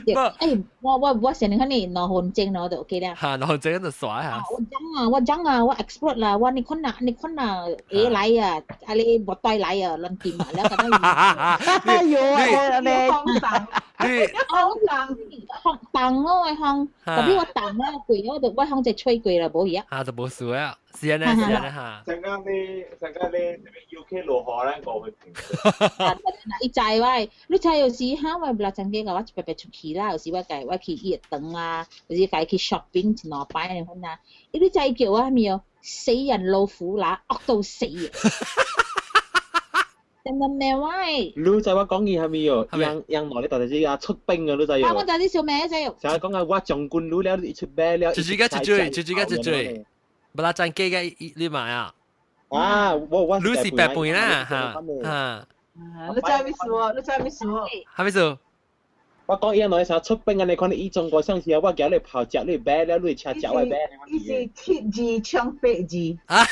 對，欸，我先看你2分鐘咯就 OK 了。哈，2分鐘就煞下。我講啊，我講啊，我 expert 啦，我你看啊，你看啊，會來啊，啊你無帶來啊，亂掂啊，了個那。哎呦，你放蕩，你放蕩，放蕩咯，我放，特別我蕩咧過，我就我放只吹過啦，無去啊。哈，就無事啊，是安尼，是安尼哈。陣間你，陣間你，UK 落雨咱五分鐘。伊知我，你知有時哈，我不曾經我一擺擺出去啦，有時我共我去伊個堂啊，有時共伊去 shopping 一兩擺按呢款啊。伊你知伊叫我啥物哦？死人老虎乸，惡到死啊！真真咩話？你知我講伊啥物哦？楊楊內你到底是啊出兵啊？你知哦？啊，我知你笑咩知哦？成日講啊，我將軍你了，伊出兵了。出水甲出水，出水甲出水。布拉贊雞嘅你買啊？啊，我你是白飯啦，嚇嚇。你知咩事喎？你知咩事喎？係咩事？我講伊兩啥出兵啊？你看你以中國上次啊，我叫你跑食你買了，你車食我買。伊是七字搶八字。啊！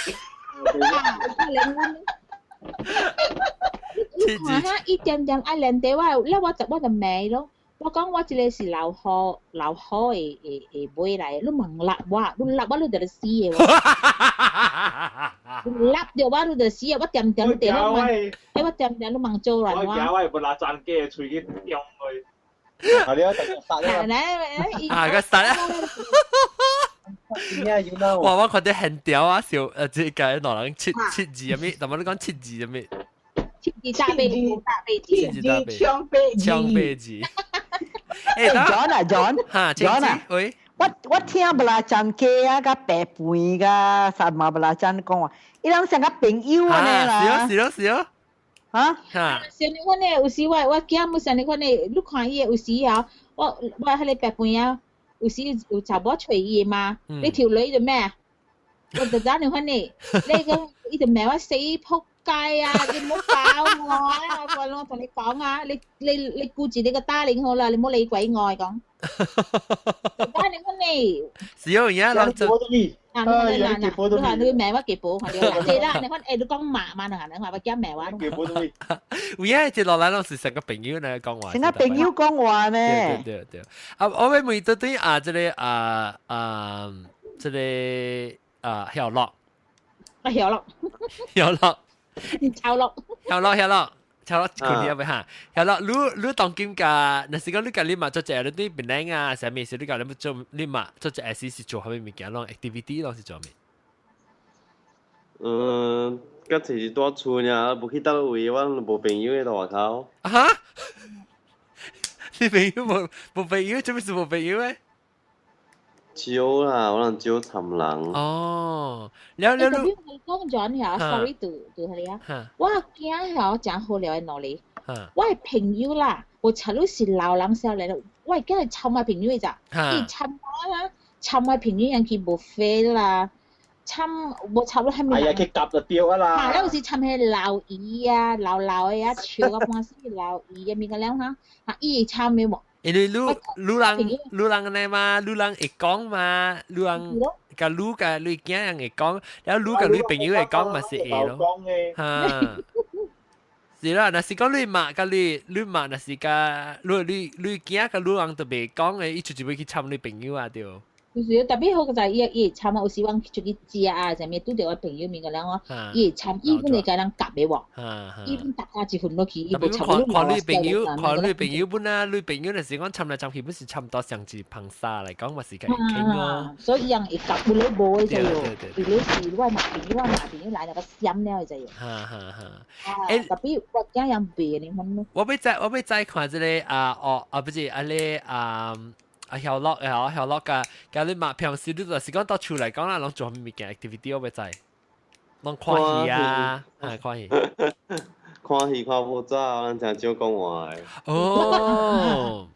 你看下一點點愛連地我，咧我就罵咯。我講我這個是老好老好的的的買來，你問立我，你立我你就來死的喎。你立著我你就死啊！我點點地我問，欸我點點你問做人我。我驚我會拿斬雞喙去中佢。啊！你要等殺啦！啊個殺啦！哇！我看到很屌啊，小這個兩人七七字咁咩？同埋你講七字咁咩？七字打八字，打八字，七字打八字，搶八字，搶八字。欸 John 啊 John，嚇 John 啊，喂，我聽布拉贊雞啊，佮白飯佮啥嘛布拉贊講話，伊人像個朋友按呢啦。是咯是咯是咯。嚇？嚇！像你款呢，有時我囝母像你款呢，你看伊有時啊，我彼個白飯啊，有時有查某揣伊嘛，你條女做咩？我就知你款呢，你講伊就罵我死仆街啊！你唔好搞我啊！我同你講啊，你顧住你個 darling 好啦，你唔好理鬼我講。打你款呢？是哦，而家人就啊！你嗱嗱，你話你罵我幾寶，對啦，你看誒，你講罵嘛，你話我驚罵我。幾寶都未。有影接落來攏是成個朋友來講話。成個朋友講話呢？對對對。啊，我欲問到底啊，這個啊啊，這個啊，曉樂。啊，曉樂。曉樂。曉樂。曉樂，曉樂。曉樂，佢哋啊，嚇！曉樂，你你當今㗎，若是講你共你嘛做一個你對檳榔啊，啥物事你共你做，你嘛做一個時是做啥物物件，攏 activity 攏是做咩？嗯，嗰次是蹛厝爾，無去佗位，我無朋友佇外口。啊哈？你朋友無無朋友，做咩事無朋友咧？少啦，可能少尋人。哦，了了你講咗嚇，sorry 對對係你啊，我驚嚇真好料的努力。我的朋友啦，我差你是老人少年，我驚係尋我朋友的咋，伊尋我啦，尋我朋友人去 buffet 啦。參無差不多係咪？哎呀，去夾就對啊啦。嚇，有時參彼老魚啊，老老的啊，笑到半死老魚啊，物個了哈，啊，伊會參的無？因為你你人你人按呢嘛，你人會講嘛，你人共你共你囝人會講，了你共你朋友會講嘛是會咯。嚇，是啦，若是講你媽共你你媽，若是共你你你囝共你人都袂講的，伊就就欲去參你朋友啊對。就是特別好就係伊伊會參啊，有時阮出去食啊，啥物拄著我朋友物個了哦，伊會參，伊本會共人夾的喎，伊本大家一份落去，伊無參。看看你朋友，看你朋友本啊，你朋友若是講參來參去，本是差不多上一捧沙來講，嘛是共傾咯。所以人會夾有咧無的就喲，比如是我嘛朋友，我嘛朋友來那個閃了的就喲。哈哈哈。欸，特別我驚人袂你看咯。我欲再看這個啊哦啊不是啊咧啊。啊，曉樂啊，曉樂共共你嘛平時你就是講到厝來講啦，攏做啥物物件 activity 我欲知，攏看戲啊，啊看戲，看戲看報紙，咱誠少講話。哦，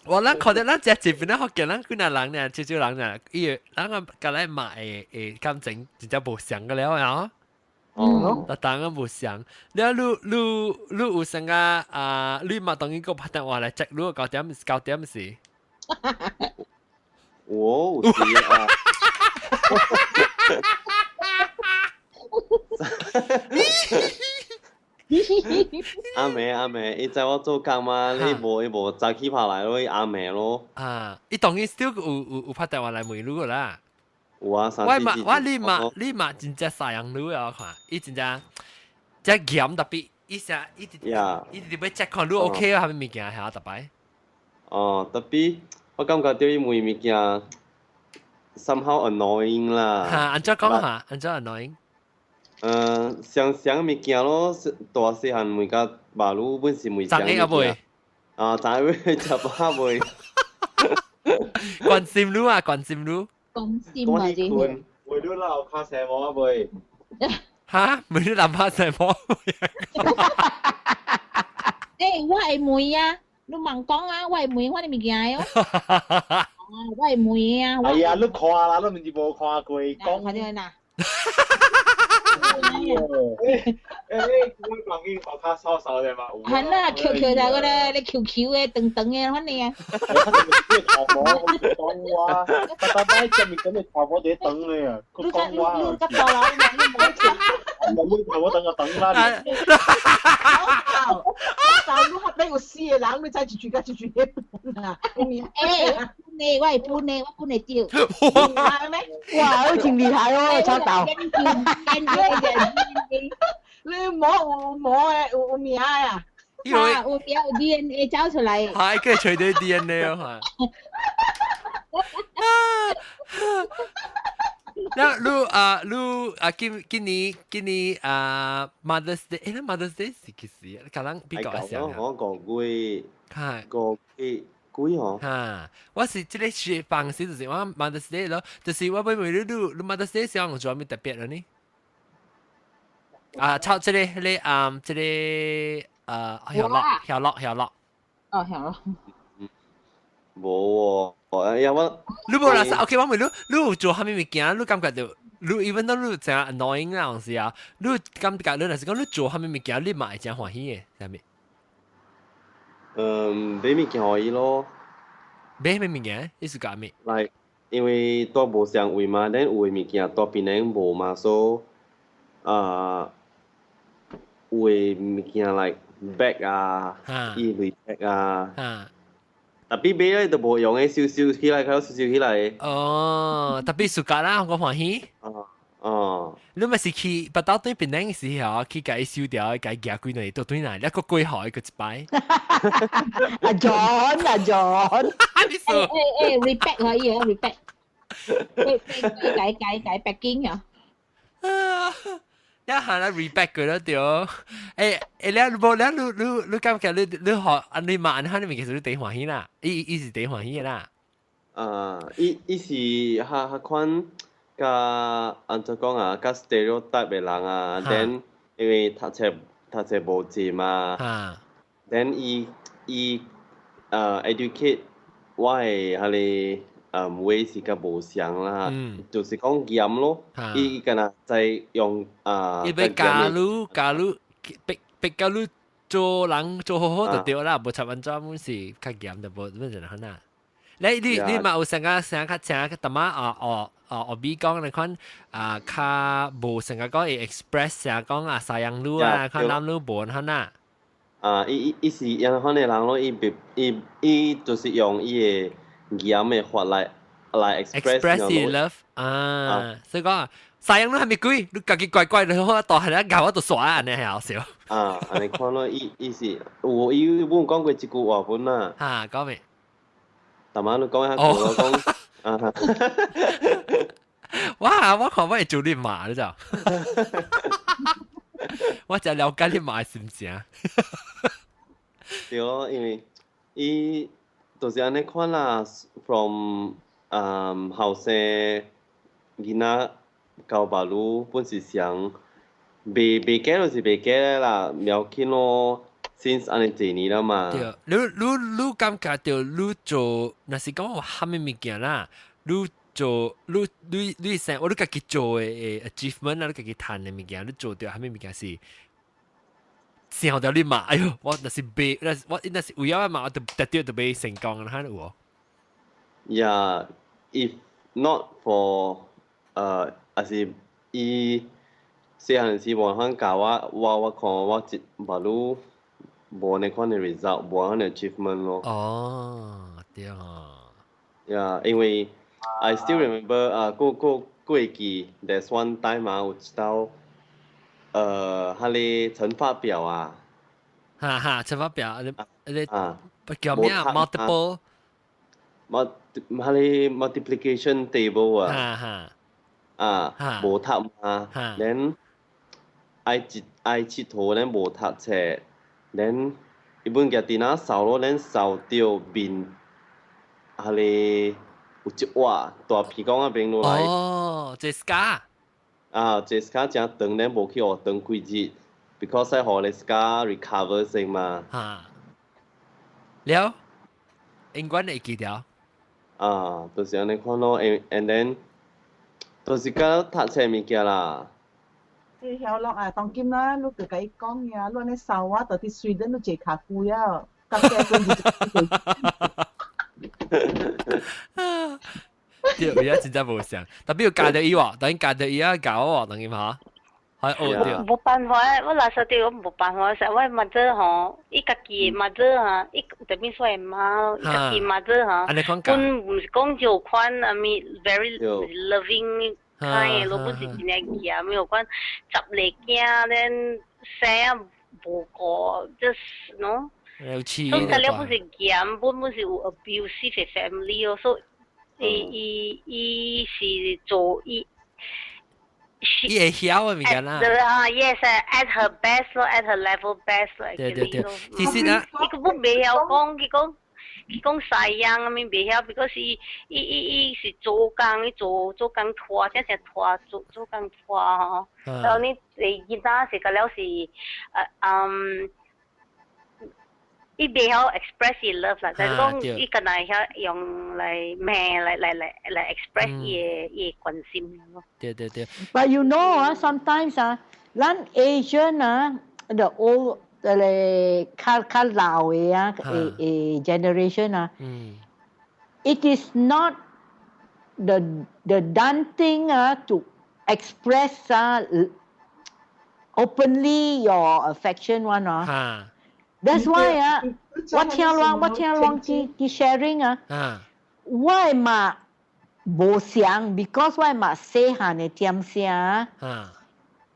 我咱看著咱食這邊咱福建咱幾若人爾，少少人爾，伊咱個共咱嘛會會感情真正無相個了啊。哦，逐當個無相，了你你你有啥個啊？你嘛當然閣拍電話來 check 你九點九點是？我有時啊，阿妹阿妹，伊知我做工嘛？你無伊無早起拍來咯，伊阿妹咯。啊，伊當然 still 有有有拍電話來問你個啦。有啊，我嘛我你嘛你嘛真正沙樣女啊！我看伊真正真嚴特別，伊成伊直伊直欲 check 看你 OK 啊，啥物物件遐逐擺。哦，特別我感覺著伊問物件 somehow annoying 啦。嚇，按怎講嚇？按怎 annoying？相相物件咯，大細漢問甲馬路本是問昨下未？啊，昨下未食飽未？關心你啊，關心你。關心啊，這。問你老跤生毛啊未？嚇？問你老跤生毛？欸，我會問啊。你茫講啊，我會問我的物件喲。我會問啊。哎呀，你看啦，你毋是無看過，講。看到哪？誒誒，我講緊頭卡瘦瘦的嘛。係啦，Q Q 就嗰個你 Q Q 嘅長長嘅，反正啊。頭毛講話，特特擺這面咁嘅頭毛佇等咧啊！佢講話。你個頭腦你冇你頭毛等就等啦。就你後邊有四個人，你再一句甲一句咧分啊！欸，本的我會分的，我分會著。哇，好真厲害哦，臭豆。你摸有摸的有有名啊？有有有 DNA 走出來。係，跟住取啲 DNA 哦，係。那你啊，你啊，今年啊，Mother's Day，欸，Mother's Day 是幾時？可能比較少。我5月，係5月幾吼？哈，我是這個是方式，就是我 Mother's Day 咯，就是我欲問你，你 Mother's Day 時候做咩特別了呢？啊，抄這個，你啊，這個啊，曉樂，曉樂，曉樂。哦，曉樂。無喎，哎呀我，你無啦，OK，我問你，你有做啥物物件？你感覺到，你 even though 你真 annoying 啦，有時啊，你感覺你若是講你做啥物物件，你嘛會真歡喜的，啥物？嗯，買物件予伊咯。買啥物物件？意思講咩？ Like 因為住無相位嘛，咱有的物件住檳城無嘛，所以啊，有的物件 like bag 啊，伊類 bag 啊。Tapi 買咧就無用的，收收起來，較收收起來。哦，tapi suka 啦，我歡喜。哦哦。你咪是去捌到對檳城的時候，去共伊收掉，共伊寄幾兩都對來，一個幾號一個一擺。阿 John，阿 John，欸欸欸，repack 可以啊，repack。改改改 packing 啊。一下啦 repack 佢咯對。欸欸，你無你你你你感覺你你學你嘛，你你其實你第歡喜啦，伊伊是第歡喜的啦。啊，伊伊是較較款，較按怎講啊，較 stereotype 的人啊，then 因為讀冊讀冊無濟嘛，then 伊伊educate 我的彼個話是較無相啦，就是講嚴咯，伊敢若在用啊，伊欲教你教你逼逼教你做人做好好就對啦，無插安怎阮是較嚴就無乜就可能。你你你嘛有成個成個成個淡仔啊哦哦哦，比講你看啊，較無成個講會 express 成講啊，sayang 你啊，看男女無可能。啊，伊伊伊是按款的人咯，伊別伊伊就是用伊的嚴的法來來 express express love 啊，所以講 sayang 你係咪鬼？你家己乖乖，你好大漢啊，𠢕我就煞按呢係好笑。啊，按呢款咯，伊伊是有伊阮講過一句話本啊。哈，講咩？大媽你講下我講啊。哇！我看我會做你媽，你知道？我就了解你媽的心情。對哦，因為伊就是按呢款啦，from 後生囡仔交爸母本是想袂袂假就是袂假啦，袂要緊咯。since 按呢濟年啦嘛。對，你你你感覺著你做，若是講有啥物物件啦，你做你你你成我你家己做的 achievement 啊，你家己趁的物件，你做著啥物物件是想著你嘛？哎喲，我若是袂，若我若是有影嘛，我就特著就袂成功啦，有無？Yeah, if not for 抑是伊細漢時無法教我，我我看我一無愈無那款的 result，無款的 achievement 咯。哦，對啊。 Yeah，因為 I still remember 啊，過過過記，there's one time 啊，有一道，彼個乘法表啊。哈哈，乘法表，你你啊，叫咩啊？multiple。 mul 彼個 multiplication table 啊。哈哈。啊，無讀嘛，then 愛一愛𨑨迌，then 無讀冊，then 伊本家己若掃咯，then 掃著面，彼個有一碗大鼻孔仔邊落來。哦，這 scar。啊，這 scar 誠長，then 無去學堂幾日，because 愛予咧 scar recover 先嘛。哈。了，英國會記得？啊，就是按呢款咯，and then 就是講讀冊物件啦。你曉咯啊，當今啦，你就共伊講呀，你按呢掃我，到佇瑞典你坐較久啊，甲結婚就對，而家真正無相，特別有教著伊喎，等於教著伊啊教我，等於嚇，係哦對。無辦法，我老實對我無辦法，實我 mother 吼，伊家己的 mother 哈，伊特別說媽，伊家己 mother 哈，本毋是講就款，I mean very loving kind，攏本是真正嚴，有款十個囝恁生無顧，just no。有黐。所以了本是嚴，本本是有 abusive family 哦，所以伊伊伊是做伊。伊會曉的物件啦。啊，yes，at her best 咯，at her level best 咯。對對對，其實啊，伊個本袂曉講，佢講佢講西洋啊物袂曉，because 伊伊伊伊是做工，伊做做工拖，正正拖做做工拖吼。然後你囡仔是個了是，嗯。伊袂曉 express 伊 love 啦，但是講伊敢若會曉用來罵來來來來 express 伊的伊的關心咯。對對對。 But you know 啊，sometimes 啊，咱 Asian 啊，the old 咧較較老的啊，誒誒 generation 啊，it is not the done thing 啊 to express 啊 openly your affection one 啊。That's why 啊，我聽人我聽人佇佇 sharing 啊，我的媽無相，because 我的媽細漢的點聲，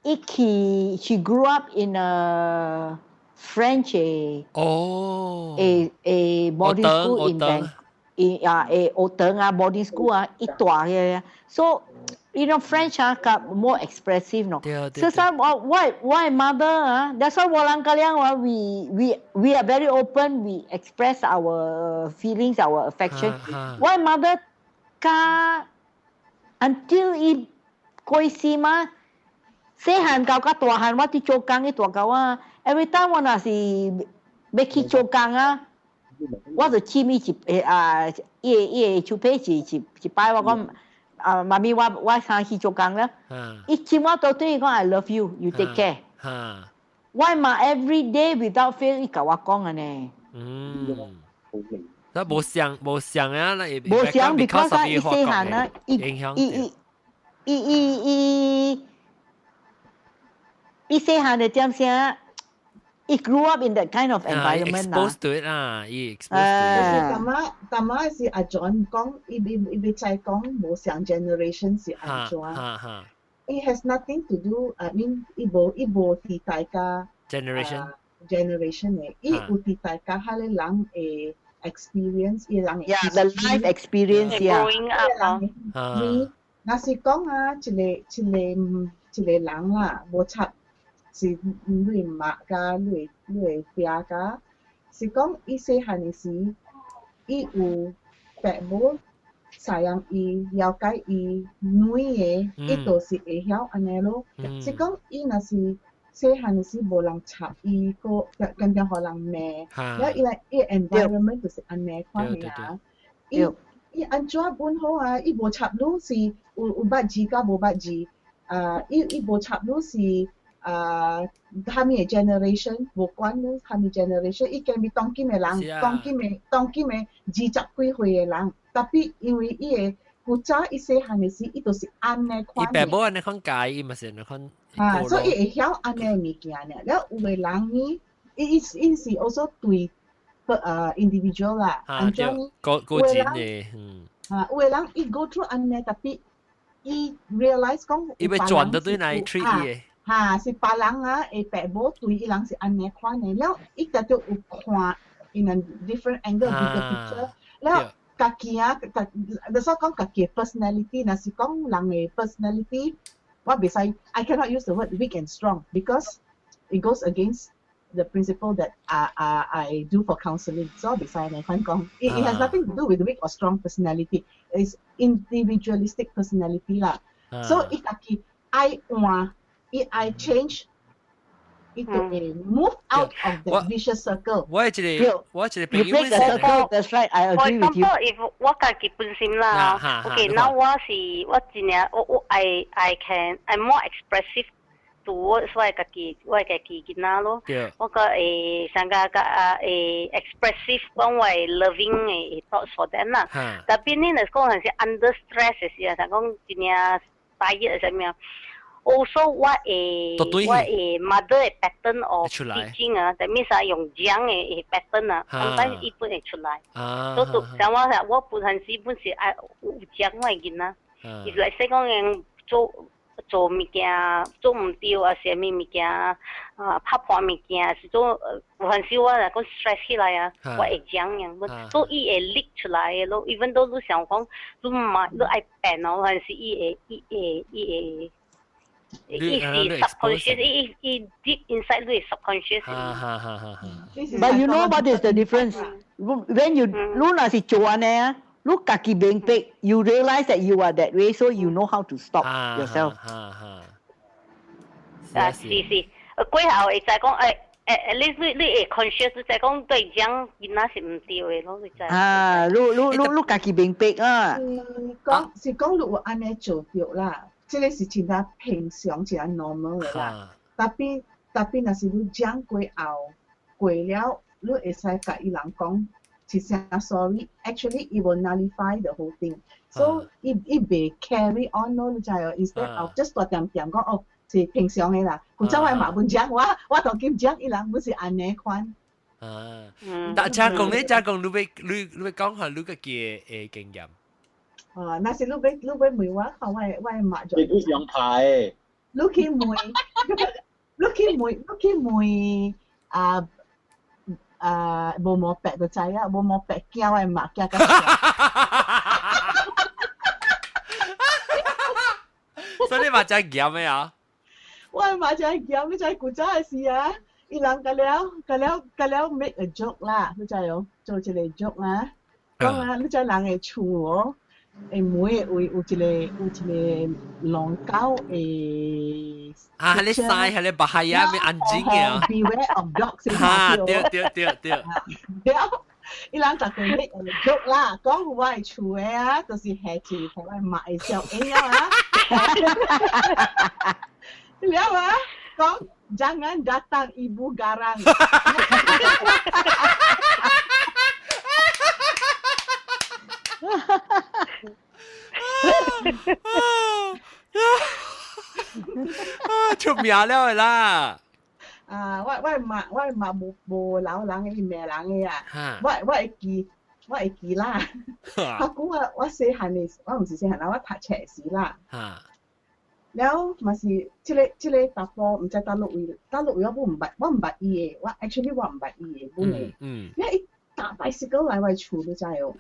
伊去 she grew up in a French 哦，a boarding school in Bangkok，啊 a 學堂啊 boarding school 啊，伊大個，so you know French 啊，較 more expressive 咯。所以我我我 mother 啊，that's why 我人個兩話 we are very open, we express our feelings, our affection。我 mother 加 until 伊過世嘛，細漢到較大漢，我佇做工伊大到啊，every time 我若是欲去做工啊，我就親伊一啊，伊个伊个手臂一一一擺，我講。啊，媽咪，我我想去做工啦。伊親我都對伊講 I love you, you take care。我媽 every day without fail，伊共我講按呢。嗯，那無相無相啊，那無相，because 啊，伊細漢啊，伊伊伊伊伊伊伊細漢的點聲，伊 grew up in that kind of environment 啦。Exposed to it 啦，伊 exposed to it。大媽大媽是阿 John 講，伊伊伊欲知講無相 generation 是按怎。It has nothing to do, I mean，伊無伊無佇大家 generation generation 的，伊有佇大家彼个人的 experience，伊人 Yeah, the life experience, yeah. Growing up 啊。你若是講啊，一個一個一個人啦，無插是你媽佮你你爸佮，是講伊細漢的時，伊有父母贍養伊，了解伊女的，伊就是會曉按呢咯。是講伊若是細漢的時無人插伊，閣經常予人罵，了伊來伊 environment 就是按呢款的啊。伊伊按怎本好啊？伊無插你是有有捌字佮無捌字，啊，伊伊無插你是。啊，啥物的 generation 無管你啥物 generation，伊敢比當今的人，當今的當今的二十幾歲的人，tapi 因為伊的古早伊細漢的時，伊就是按呢款。伊爸母按呢款教，伊嘛是按呢款。啊，所以伊會曉按呢物件呢。了有的人呢，伊伊伊是 also 對呃 individual 啦，按怎呢？個個人的，嗯。啊，有的人伊 go through 按呢，tapi 伊 realize 講。伊欲轉到對來 treat 伊的。哈，是別人啊，會爸母對伊人是按呢款的，了伊就著有看 in a different angle bigger picture，了家己啊，家，你所講家己的 personality，若是講人的 personality，我袂使，I cannot use the word weak and strong because it goes against the principle that I do for counseling. So 袂使按呢款講，it has nothing to do with weak or strong personality. It's individualistic personality 啦。所以伊家己愛換。伊愛 change 伊就會 move out of the vicious circle。我係一個，我一個朋友。You break the circle, that's right. I agree with you. For example, if 我家己本身啦，OK，那我是我真正我我 I can I'm more expressive towards 我家己囡仔咯。我個會上個個啊會 expressive 講我 loving 嘅 thoughts for them 啦。特別你若講係是 under stress 嘅時候，講真正 tired 啥物。Also 我會我會 mother 嘅 pattern of teaching 啊，that means 啊用講嘅 pattern 啊，sometimes 伊本會出來。所以像我我本身是本是愛有講我囡仔，伊來說講用做做物件做毋對啊，啥物物件啊，拍破物件是做有陣時我若講 stress 起來啊，我會講樣，所以伊會 leak 出來的咯。even 都你想講你毋愛你愛變哦，有陣時伊會伊會伊會。伊是 subconscious，伊伊 deep inside 你 subconscious。 But you know what is the difference? When you 你若是做按呢啊，你家己明白，you realize that you are that way, so you know how to stop yourself. 啊，是是，過後會知講誒誒，你你你會 conscious 就講對講囡仔是毋對的咯，你知。啊，你你你你家己明白啊。講是講你有按呢做著啦。這個是真正平常、真正 normal 的啦。特別特別，若是你講過後過了，你會使共伊人講一聲 sorry。Actually，伊 will nullify the whole thing。So 伊伊袂 carry on 咯，你知無？Instead of just 大點點講哦，是平常的啦。古早我嘛本講，我我當今講伊人不是按呢款。啊，但遮講咧，遮講你欲你你欲講下你家己的經驗。啊，若是你欲你欲問我，看我我媽就。你不想拍？你去問，你去問，你去問啊啊，無毛白就知啊，無毛白驚我媽驚甲死。所以你媽真嚴的啊？我媽真嚴，你知古早的時啊，伊人甲了甲了甲了 make a joke 啦，你知無？做一個 joke 啦，講啊，你知人的厝哦。會每個位有一個有一個狼狗的啊，彼個屎，彼個 bahaya 咩安靜的啊？Beware of dogs 哈，對對對對。了，伊人逐個咧 joke 啦，講我的厝的啊，就是下一個我媽的小嬰啊。了啊，講 jangan datang ibu garang。出名了啦！啊，我我媽我媽無無老人的，罵人的啊！我我會記，我會記啦。我講我我細漢的，我毋是細漢啦，我讀冊時啦。了嘛是這個這個查埔，毋知佗落位，佗落位我毋捌，我毋捌伊的，我 actually 我毋捌伊的本的。嗯。了伊搭 bicycle 來我厝，你知無？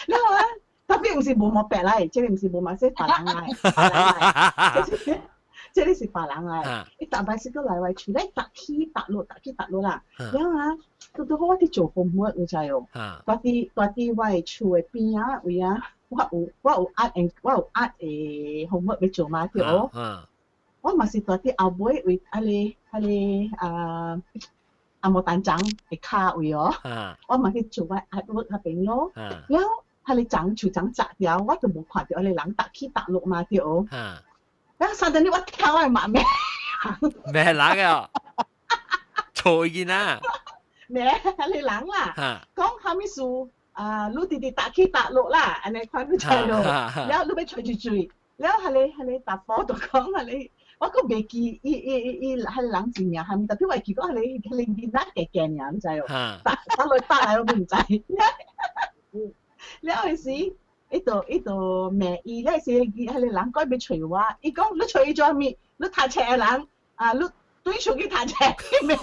了啊，特別毋是無毛白來，這個毋是無毛，這別人來，別人來，這個是別人來。伊搭 bicycle 來我厝，咧搭起搭落，搭起搭落啦。了啊，拄拄好我佇做 homework，你知無？住佇住佇我的厝的邊仔位啊，我有我有 art and 我有 art 的 homework 欲做嘛對無？我嘛是住佇後尾位，彼個彼個啊。阿毛單張的跤位哦，我嘛去做我 artwork 彼邊咯。了，彼個樟樹樟摘掉，我就無看著彼個人搭起搭落嘛對。了，suddenly 我聽我媽罵，罵人啊？錯囡仔？罵彼個人啦，講啥物事啊？你直直搭起搭落啦，按呢款你知無？了，你欲揣一水，了，彼個彼個查埔就講彼個。我閣袂記伊伊伊伊彼個人真名蝦米，特別我會記講彼個彼個囡仔加加爾，你知無？打打落打來我毋知。了彼時，伊就伊就罵伊，了時彼個人閣欲揣我，伊講你揣伊做啥物？你讀冊的人啊，你對出去讀冊去罵伊。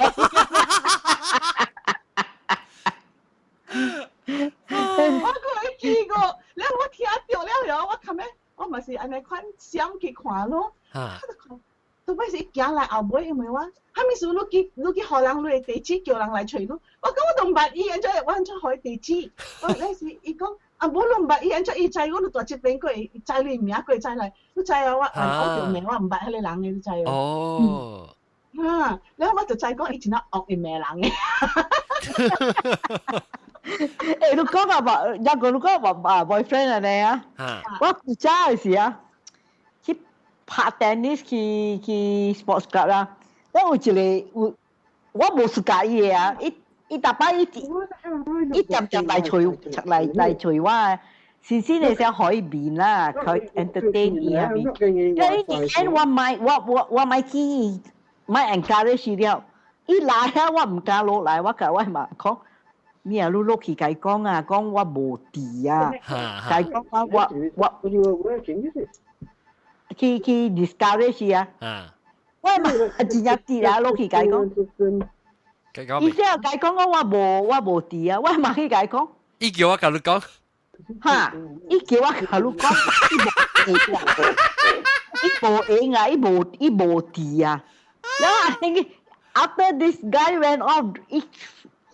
我閣會記過，了我聽著了了，我較尾我嘛是按呢款閃去看咯。我就看，到尾是伊行來後尾，伊問我，啥物事你去你去予人你的地址叫人來揣你？我講我都毋捌伊，按怎我按怎予伊地址？我那時伊講，啊，無你毋捌伊，按怎伊知我你蹛這邊過，伊知你名過知來，你知啊？我我叫名我毋捌彼個人嘅，你知哦？哦。啊，然後我就知講伊真正惡伊罵人嘅。欸，你講啊，話一個你講話啊 boyfriend 啊你啊，我古早嘅時啊，去拍 tennis 去去 sports club 啦，我有一個有我無暑假伊嘅啊，伊伊逐擺伊伊漸漸來揣來來揣我，先先你想可以變啦，佢 entertain 伊啊邊，因為以前我買我我我買去買 encourage 了，伊來啊我毋敢落來，我共我媽講。咩啊？你落去共伊講啊，講我無佇啊，共伊講我我我去去 discourage 啊。我嘛真正佇啊，落去共伊講。伊先共伊講我無我無佇啊，我嘛去共伊講。伊叫我共你講。哈！伊叫我共你講，伊無伊無閒啊，伊無伊無佇啊。然後 after this guy went off，伊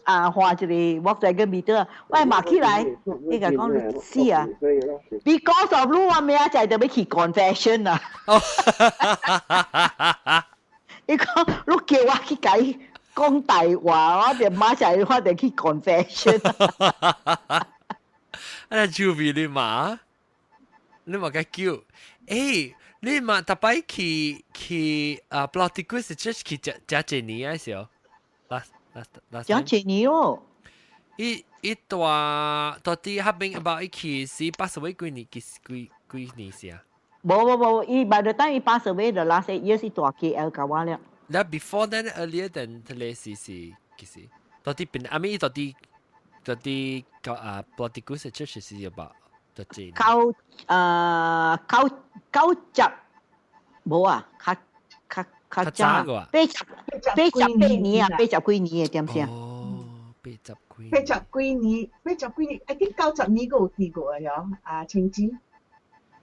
啊，畫一個 Volkswagen Beetle，我罵起來，你共講死啊！Because of 你，我明仔載就欲去 confession 啊！伊講你叫我去共伊講大話，我就馬上我就去 confession。啊，就比你嘛，你嘛該叫，欸，你嘛逐擺去去啊，Pulau Tikus 是 church 去食食一年啊時候，last last last。食一年哦。伊伊蹛到底彼邊 about 伊去是 pass away 幾年幾幾幾年時啊？無無無，伊 by the time 伊 pass away the last 8 years 伊蹛 KL 甲我了。那 before then earlier than 這個是是幾時？到底邊阿咪到底到底個啊 Pulau Tikus church 是 about 到幾？九啊九九十無啊，較較較早八十八十八年啊，八十幾年嘅點聲。哦，八十幾。八十幾年，八十幾年，I think 90年閣有提過啊，啊，青子。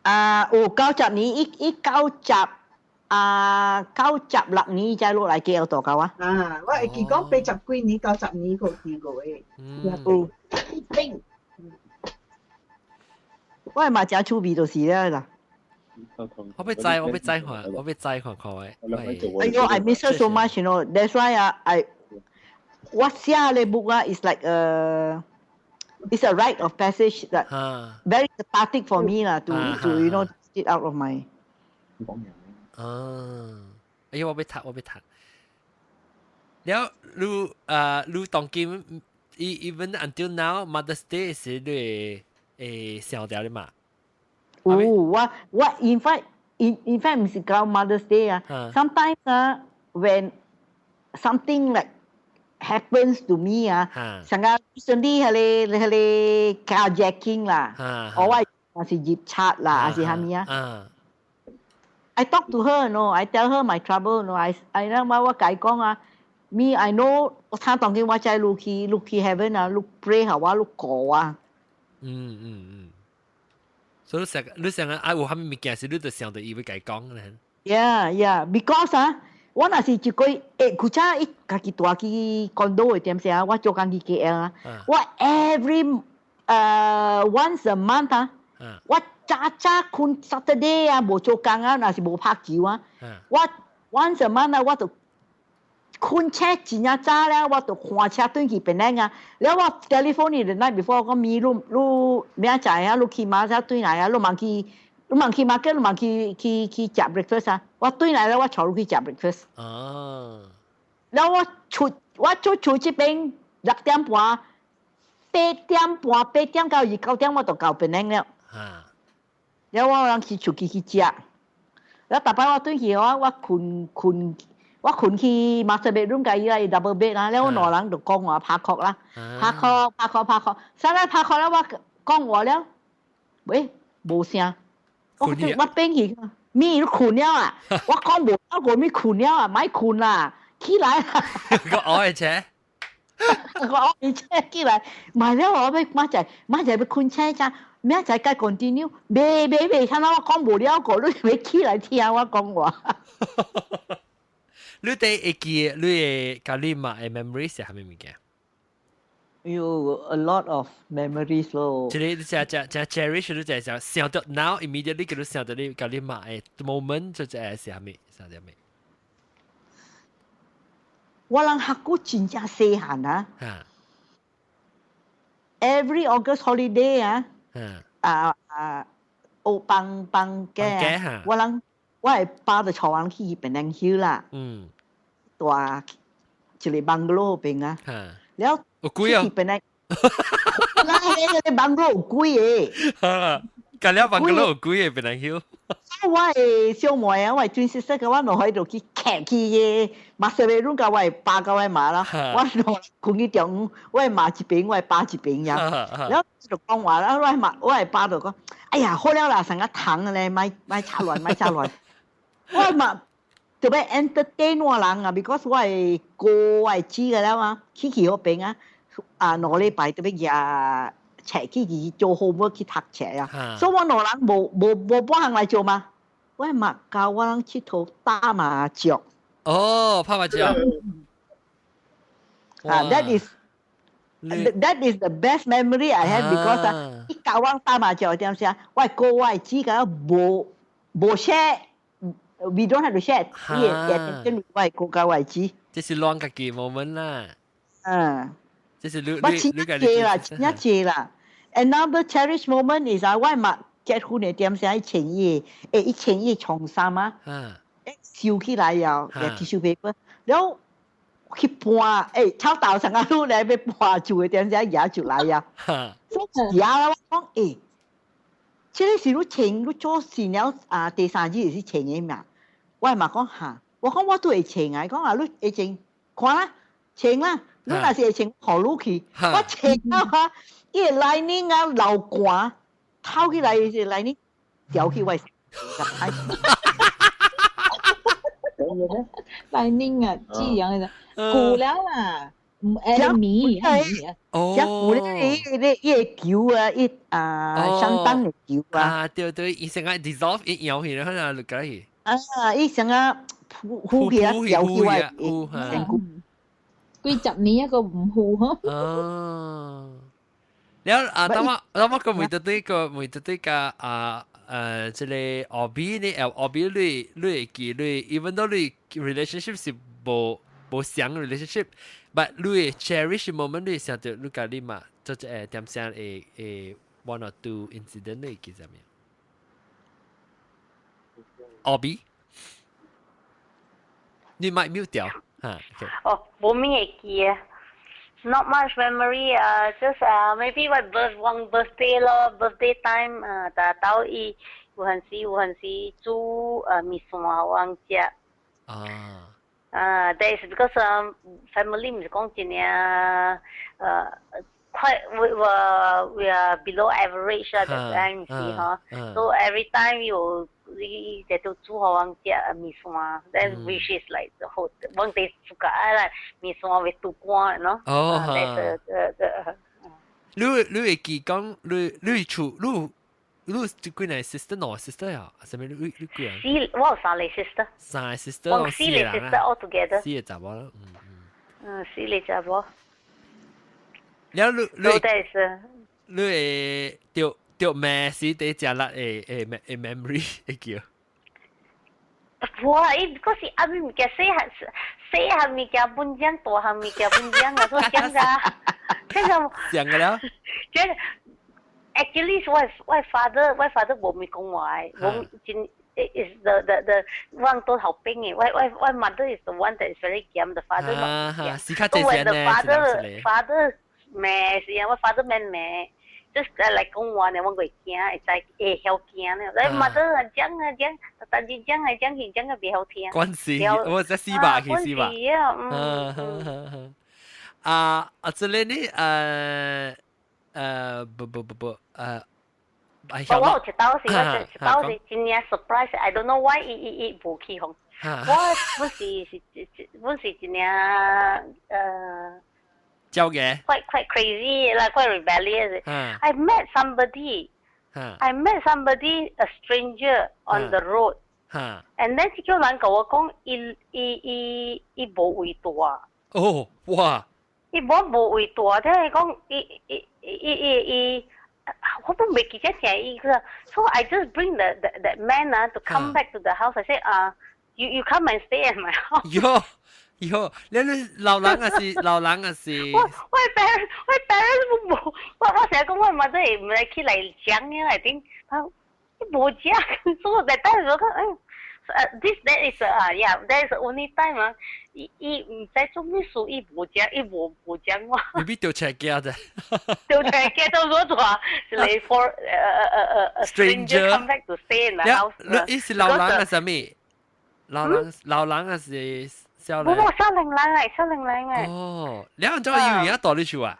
啊，有九十年，伊伊九十啊九十六年才落來 KL 蹛到啊。啊，我會記講八十幾年、90年閣有提過的。有。我嘛誠趣味就是了啦。我欲知，我欲知看，我欲知看看的。哎喲，I miss her so much, you know. That's why 啊，I 我寫咧 book 啊，is like a it's a rite of passage that very cathartic for me 啦，to get out of my。啊，哎呀，我欲讀，我欲讀。了，你啊，你當今 even until now Mother's Day 是你會想著你嘛？有，我我 in fact 毋是講 Mother's Day 啊，sometimes 啊，when something like happens to me 啊，上個 recently 彼個彼個 carjacking 啦，我還是入賊啦，還是啥物啊？I talk to her, no, I tell her my trouble, no, I 我我共伊講啊，me I know 我聽當今我知你去你去 heaven 啊，你 pray 予我，你顧我。嗯嗯嗯。所以你成你成日啊有啥物物件是你就想著伊欲共伊講咧。 Yeah, because 啊，我若是一個欸，古早伊家己蹛去 condo 的點聲，我做工去 KL 啊，我 every once a month 啊，我早早睏 Saturday 啊，無做工啊，若是無拍球啊，我 once a month 啊，我就睏車真正早了，我就駛車轉去檳城啊。了我 telephone 伊 the night before 講咪你你明仔載啊，你去馬車轉來啊，你茫去你茫去 market，你茫去去去食 breakfast 啊。我轉來了，我帶你去食 breakfast。哦。了我出我出厝這邊6點半，八點半8點到二九點我就到檳城了。了我人去出去去食。了逐擺我轉去我我睏睏。我睏去 master bedroom 共伊啦，伊 double bed 啦，了我兩人就講話拍殼啦，拍殼拍殼拍殼，啥來拍殼了我講話了，喂，無聲，我我變去，咪你睏了啊？我講無，我咪睏了啊，莫睏啦，起來啦。我愛車，我愛車起來，買了我欲明仔明仔欲睏車咋？明仔載 continue，袂袂袂，聽到我講無了個，你欲起來聽我講話。你哋會記你的共你媽的 memory 是啥物物件？有 a lot of memories 咯。這個只只只 cherish 你就係想到 now immediately 叫你想到你佮你媽的 moment 就係啥物啥物。我人學過真正細漢啊。Every August holiday 啊。啊啊，學放放假，我人我的爸就帶阮去檳城 Hill 啦。蹛一个 bungalow 邊啊。了。有鬼啊！檳城，那個 bungalow 有鬼的。隔了 bungalow 有鬼的檳城 Hill。我的小妹啊，我的 twin sister 佮我兩個就去徛去個 master bedroom 佮我的爸佮我的媽啦。我兩睏去中，我的媽一邊，我的爸一邊呀。了就講話啦，我的媽我的爸就講：哎呀，好了啦，成個糖咧，莫莫吵亂，莫吵亂。我的媽就欲 entertain 我人啊，because 我的哥我的姊個了啊，去去彼邊啊，啊2禮拜就欲舉冊去去做 homework 去讀冊啊，所以我兩人無無無半項來做嘛。我媽教我人𨑨迌打麻將。哦，拍麻將。啊，that is the best memory I have because 啊，伊教我打麻將點時啊，我哥我姊個無無 share，we don't have to share，伊會會我哥佮我姊。這是攏家己 moment 啦。嗯。這是你我真濟啦，真濟啦。Another cherished moment is 啊，我媽結婚的點時，伊穿伊的，伊穿伊長衫啊，收起來了，tissue paper，了去搬，臭豆上啊，愈來欲搬厝的點時，爺就來啊，所以爺啦，我講，這個是你穿，你做新娘啊，第三日是穿的嘛？我媽講哈，我講我都會穿啊，伊講啊，你會穿，看啦，穿啦，你若是會穿，予你去，我穿啊，伊個 lining 啊流汗，透起來是 lining 掉去我身。 lining 啊，這樣的，舊了啦，唔愛米啊，哦，舊了，伊個伊個球啊，伊啊相當的球啊，啊對對，伊成個 dissolve 伊搖起來，可能落去。啊，伊成個浮浮起來，掉去我身軀。幾十年一個唔浮嗬。哦。了啊，當我當我個問到對個問到對個啊。這個後邊呢，後邊你你會記你，even though 你 relationship 是無無相 relationship，but 你會 cherish moment 你想著你佮你嘛，做這個點聲會會 one or two incident 你會記啥物？後邊，你咪 mute 掉嚇？哦，無咩會記啊。Not much memory, just maybe what birth one birthday 咯，birthday time 但到伊有陣時有陣時煮麵線予阮食。啊。啊，that is because family 毋是講真正quite we are below average 啊，that time 是嗬。So every time 有伊就都煮予阮食麵線，then which is like the whole 阮哋自家愛啦，麵線會拄乾喏。哦，哈。你你會記講你你厝你你幾個 sister 兩 sister 啊？啥物你你幾個？四，我有三個 sister。三個 sister，我四個 sister all together。四個查某啦，嗯嗯。嗯，四個查某。了你你你會著著咩是第食力的的的 memory 會記？哇！伊嗰時阿物件細漢細漢物件本獎，大漢物件本獎啊，所以講噶，這個講個了。這個 actually 我我 father 我 father 無咪講話的，無真 is the 我都後邊的，我我我 mother is the one that is very 嚴，the father not 嚴。 So when the father father 罵是啊，我 father 免罵。just 來講話呢，我會驚，會知會曉驚呢。你 mother 啊講啊講，但是講啊講去講啊袂曉聽。關係，我在死吧去死吧。嗯。啊啊！這裡呢，不不不不，我有一道是，我一道是真正 surprise，I don't know why 伊伊伊無去予。我本是是本是真正焦嘅，quite quite crazy 啦，quite rebellious。I met somebody. I met somebody, a stranger on the road. And then 這個人共我講，伊伊伊伊無位住。哦，哇！伊無無位大，聽伊講，伊伊伊伊伊，我都未記得成伊個，so I just bring the man 啊 to come back to the house. I say 啊，you come and stay at my house. 喲喲，你你老人啊是老人啊是？我 parents 我 parents 無，我成日講我媽都係唔係起來講嘅，I think 他無食，所以我在等時講，哎。This that is yeah that is the only time 啊，伊伊毋知做咩事，伊無食，伊無無講我。你必掉斜鏡啫。掉斜鏡都攞咗，一個 for stranger come back to stay in the house。你伊是老人啊？啥物？老人老人啊是少年？無無少年人嚟，少年人嚟。哦，你按照有影蹛你厝啊？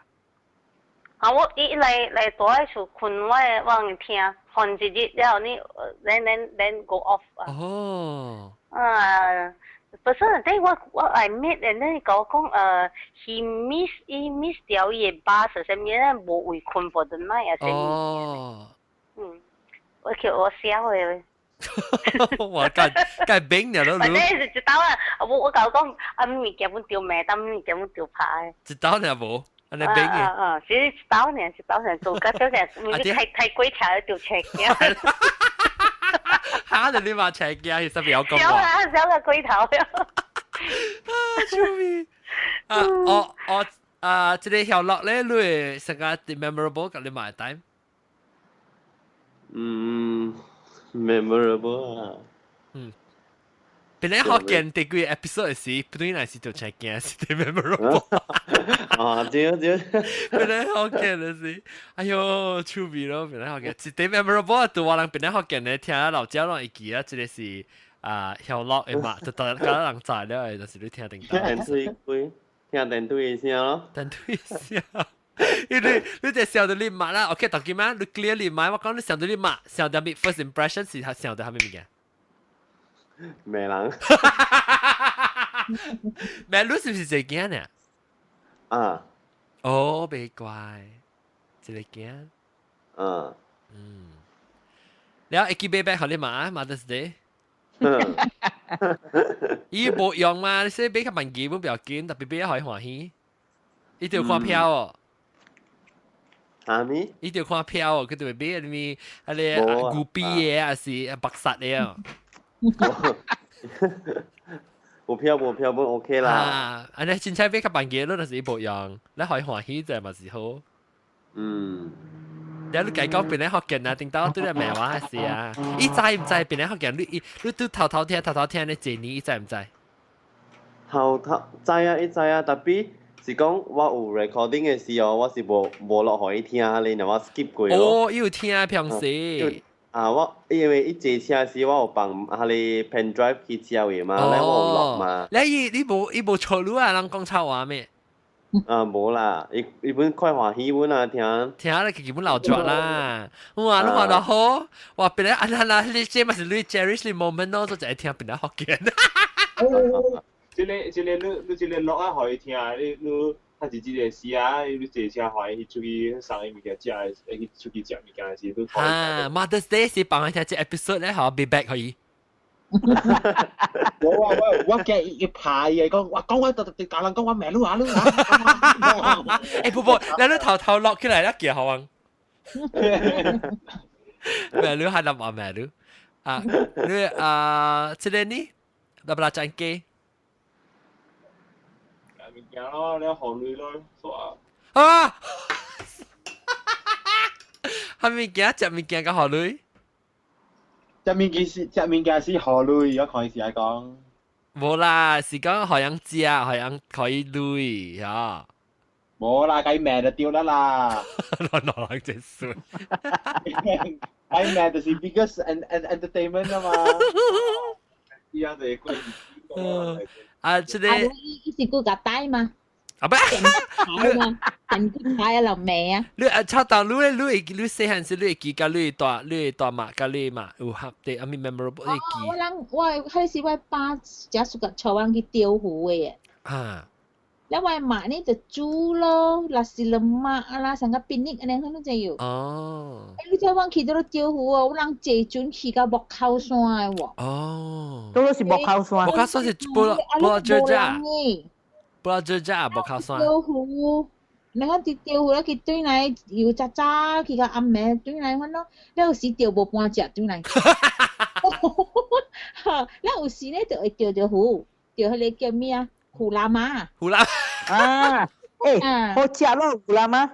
啊！我伊來來蹛喺厝睏，我我聽，睏一日了後呢，then go off 啊。哦。啊，本身等我我 I meet and then 講講he miss 伊 miss 掉伊个 bus 啥物咧，無位睏 for the night 啊啥物。哦。嗯，我叫我笑嘅。我梗梗冰了咯。反正是一道啊！我我講講啊，物件本丟命，但物件本丟牌。一道爾無？按呢冰嘅。啊啊，是一道爾，一道爾，做甲小隻，唔是太太鬼條丟斜鏡。嚇！你話斜鏡，其實有講話。小啊，小個鬼頭。啊，救命！啊，我我啊，這個曉樂咧，你會成個 memorable 甲你買 time？嗯，memorable 啊。嗯。本來學見第幾個 episode 時，本來是做斜鏡，是啲 memorable。啊，對對。本來學見的是，哎喲，趣味咯！本來學見，一啲 memorable 對我人本來學見咧，聽老家攏會記啊，這個是啊，曉樂的嘛，就大家人知了，就是你聽定到。電對鬼，聽電對聲咯。電對聲。你你你就想到你媽啦，OK，當今仔你 clear 你媽，我講你想到你媽，想到咪 first impression 是想到啥物物件？罵人。罵你是毋是一個囝呢？啊。哦，袂怪，一個囝。嗯。嗯。了會記買買予你媽 Mother's Day。伊無用嘛，你說買較慢記本比較緊，特別買予伊歡喜。伊就看票哦。啥物？伊就看票哦，佢就會買啥物，啊個牛逼的，還是白殺的哦。無票無票本 OK 啦。啊，按呢凊彩買較慢記，你就是伊無用，你予伊歡喜就嘛是好。了你家講邊咧福建啊，頂到對咧罵我是啊，伊知毋知邊咧福建？你你都偷偷聽偷偷聽咧一年，伊知毋知？偷偷知啊，伊知啊，特別是講我有 recording 嘅時候，我是無無落予伊聽咧，我 skip 過。哦，伊有聽平時。啊，我因為伊坐車時，我有放彼个 pen drive 去車位嘛，咧我有錄嘛。你伊你無伊無錯你啊？人講臭話咩？啊，無啦，伊伊本快歡喜本啊聽。聽咧，基本流轉啦。哇，你話得好，哇，本來啊啦啦，你這嘛是你 cherish 的 moment 咯，就係聽本來福建。這個這個你你這個錄啊，予伊聽，你你他是這個時啊，你坐車予伊出去送伊物件食，會去出去食物件時，你啊，Mother's Day 是放伊聽這 episode 咧，好 be back 可以。我我我我驚伊拍伊講，我講我特特教人講我罵你啊你啊。欸不不，你你頭頭落起來，一叫好啊。罵你還諗話罵你啊？你啊，這個呢？來不來講機？物件咯，你予鐳咯，煞。啊！係物件？食物件佮予鐳？食物件是食物件是予鐳，我看伊是愛講。無啦，是講予人食，予人可以鐳嚇。無啦，共伊罵就對啦啦。攞攞隻衰。共伊罵就是 biggest and and entertainment 啊嘛。依家就係啊，這個。啊，伊伊是顧共帶嘛？啊不，帶嘛，電骨帶啊，留罵啊。你啊，插到你咧，你會你細漢時你會記佮你大你大媽佮你嘛有合的，啊咪 memorable 會記。我人我彼時我爸誠喜歡帶阮去釣魚的。啊。了我媽呢就煮咯，nasi lemak 啦，成個 picnic 按呢，你知有？哦。你知阮去倒咧釣魚哦，阮坐船去到木口山的喎。哦。倒是木口山。木口山是布拉布拉遮遮。不過這也無靠山。釣魚，你講佇釣魚咧，去轉來又早早去到暗暝轉來，反正了有時釣無半隻轉來。了有時咧就會釣著魚，釣彼个叫咩啊？虎拉媽。虎拉啊！欸，好食咯，虎拉媽。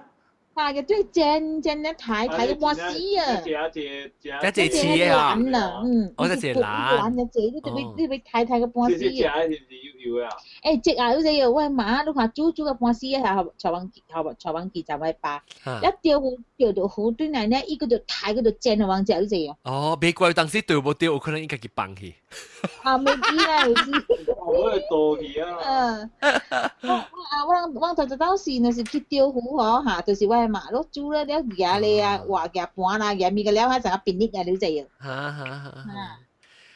啊！個最煎煎咧，抬抬個半死啊！食食食，一隻刺啊！嗯，我隻懶，一隻你特別你別抬抬個半死啊！食是唔是有油啊？欸，食啊！你知我媽，你看煮煮個半死啊，後坐網後坐網記就愛包，一釣魚釣到魚轉來呢，伊個就抬個就煎互人食，你知哦？哦，別怪當時釣無釣，有可能伊家己放去。啊，未記啦，有時。我會倒去啊！嗯，我啊，我我頭一當時若是去釣魚吼，嚇，就是我媽攏煮了了夾咧啊，活夾盤啦，夾物個了，還成個賓力啊，你知哦？哈哈哈！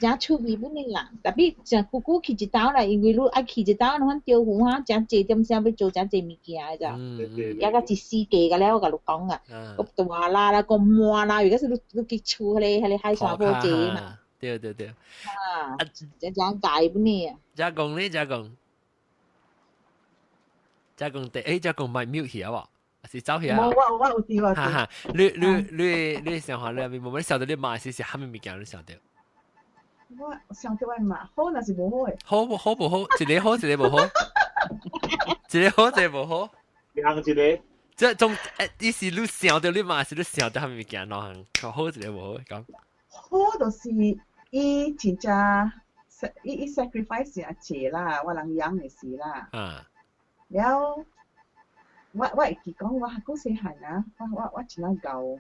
誠趣味本的啦，特別誠久久去一道啦，因為你愛去一道，你看釣魚哈，誠濟點聲欲做誠濟物件的咋，抑個一四季個了，我共你講啊，閣大啦啦，閣滿啦，如果是你你去厝彼个彼个海沙埔濟嘛。對對對。啊，誠誠界本的啊。加講呢？加講，加講第，欸，加講咪 mute 起啊無？是走去啊？無，我我有佇我。哈哈，你你你你想法你阿邊無？你曉得你媽是是蝦米物件？你曉得？我想著我媽好，若是無好的。好無好無好，一个好，一个無好，一个好，一个無好。兩一個。這種欸，你是你想著你媽，是你想著蝦米物件兩項，好一个無好講。好就是伊真正，伊伊 sacrifice 誠濟啦，我人養的時啦。了，我我會記講，我較細漢啊，我我我真正𠢕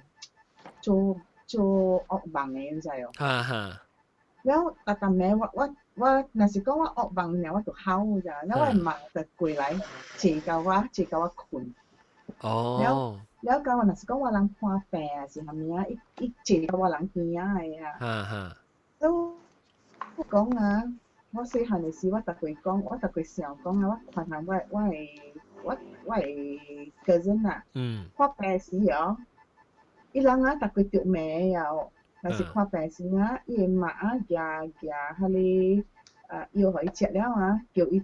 做做惡夢的，你知哦？哈哈。了，逐逐暝我我我若是講我惡夢爾，我就哭咋，了我的夢就過來坐共我坐共我睏。哦。了了，到我若是講我人破病啊是啥物啊，伊伊坐共我人邊仔的啊。哈哈。都講啊，我細漢的時，我逐過講，我逐過想講啊，我看下我我的我我的 cousin 啊，看病時哦，伊人啊逐過著罵的哦，若是看病時啊，伊的媽啊舉舉彼个啊藥予伊食了啊，叫伊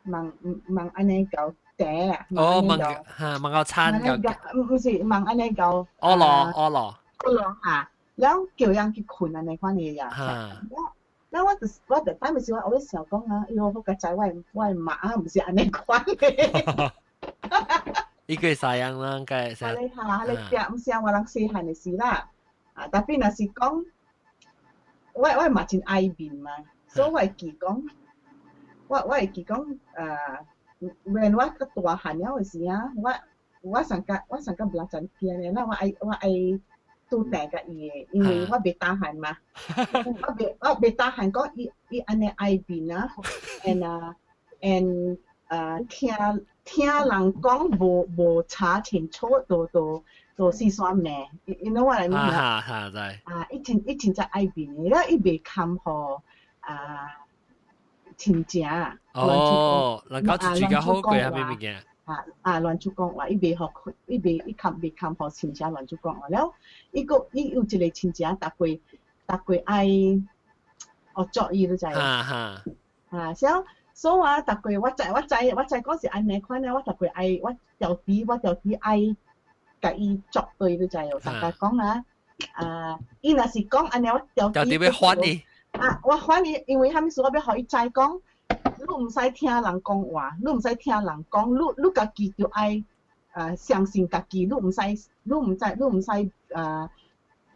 問問按呢𠢕茶啊，哦，問哈問𠢕餐𠢕，毋是問按呢𠢕，餓囉餓囉，餓囉哈，了叫人去睏按呢款的呀。了我就是我就當時我我咧想講啊，伊我較知我的我的媽啊，毋是按呢款的。伊個啥樣啦？該啥？你哈，你壁毋是啊，我人細漢的時啦，啊，特別若是講，我我嘛真愛面嘛，所以我會記講，我我會記講，啊，when 我較大漢了的時啊，我我上較我上較 belacan 驚的，那我愛我愛拄定共伊的，因為我袂 tahan 嘛，我袂我袂 tahan 講伊伊按呢愛面啊，and 啊 and 啊聽聽人講無無查清楚，就就就四散罵，you know what I mean？啊哈，知。啊，伊真伊真正愛面的，了伊袂堪予啊親情。哦，人講一句較好過啥物物件？啊啊，亂出講話，伊袂予伊袂伊堪袂堪予親情亂出講話，了伊閣伊有一個親情，逐過逐過愛學作伊，你知無？哈哈。啊，所以所以啊，逐過我知我知我知講是按呢款啊，我逐過愛我調皮我調皮愛共伊作對，你知無？逐家講啊，啊，伊若是講按呢，我調皮欲反伊。啊，我反伊，因為啥物事我欲予伊知講。你毋使聽人講話，你毋使聽人講，你你家己就愛相信家己，你毋使你毋使你毋使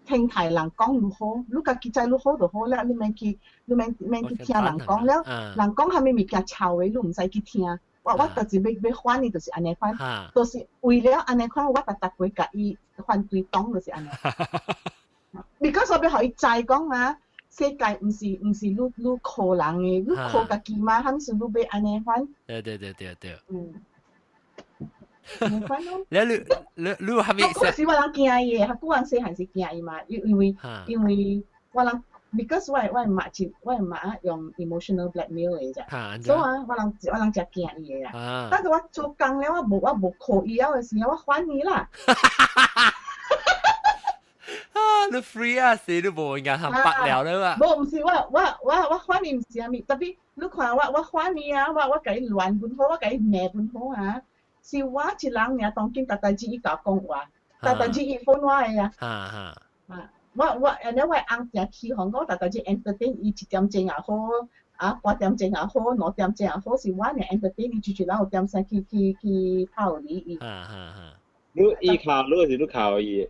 聽太人講如何，你家己知你好就好了，你免去你免免去聽人講了，人講啥物物件臭的，你毋使去聽。我我就是欲欲反伊，就是按呢款，就是為了按呢款，我逐逐過共伊反對黨，就是按呢。Because 我欲予伊知講啊。世界毋是毋是你你靠人的，你靠家己嘛，啥物事你欲按呢款？對對對對對。嗯。按呢款咯。你你你你有啥物？我是我人驚伊的，較久人細漢時驚伊嘛，因因為因為我人，because 我我媽真我媽用 emotional blackmail 的咋，所以啊，我人我人誠驚伊的啦。但是我做工了，我無我無靠伊了的時候，我反伊啦。啊！你 free 啊，死都無銀行白了啦嘛。無，毋是我歡你毋是啥物，特別你看我歡你啊，我共伊亂本好，我共伊罵本好啊，是我一人爾當今逐代誌伊共我講話，逐代誌伊 phone 我的啊。啊，我按呢我翁誠起哄，我逐代誌 entertain 伊1點鐘也好，啊8點鐘也好，2點鐘也好，是我爾 entertain 伊，就是人有點聲去泡你伊。你伊靠你還是你靠伊？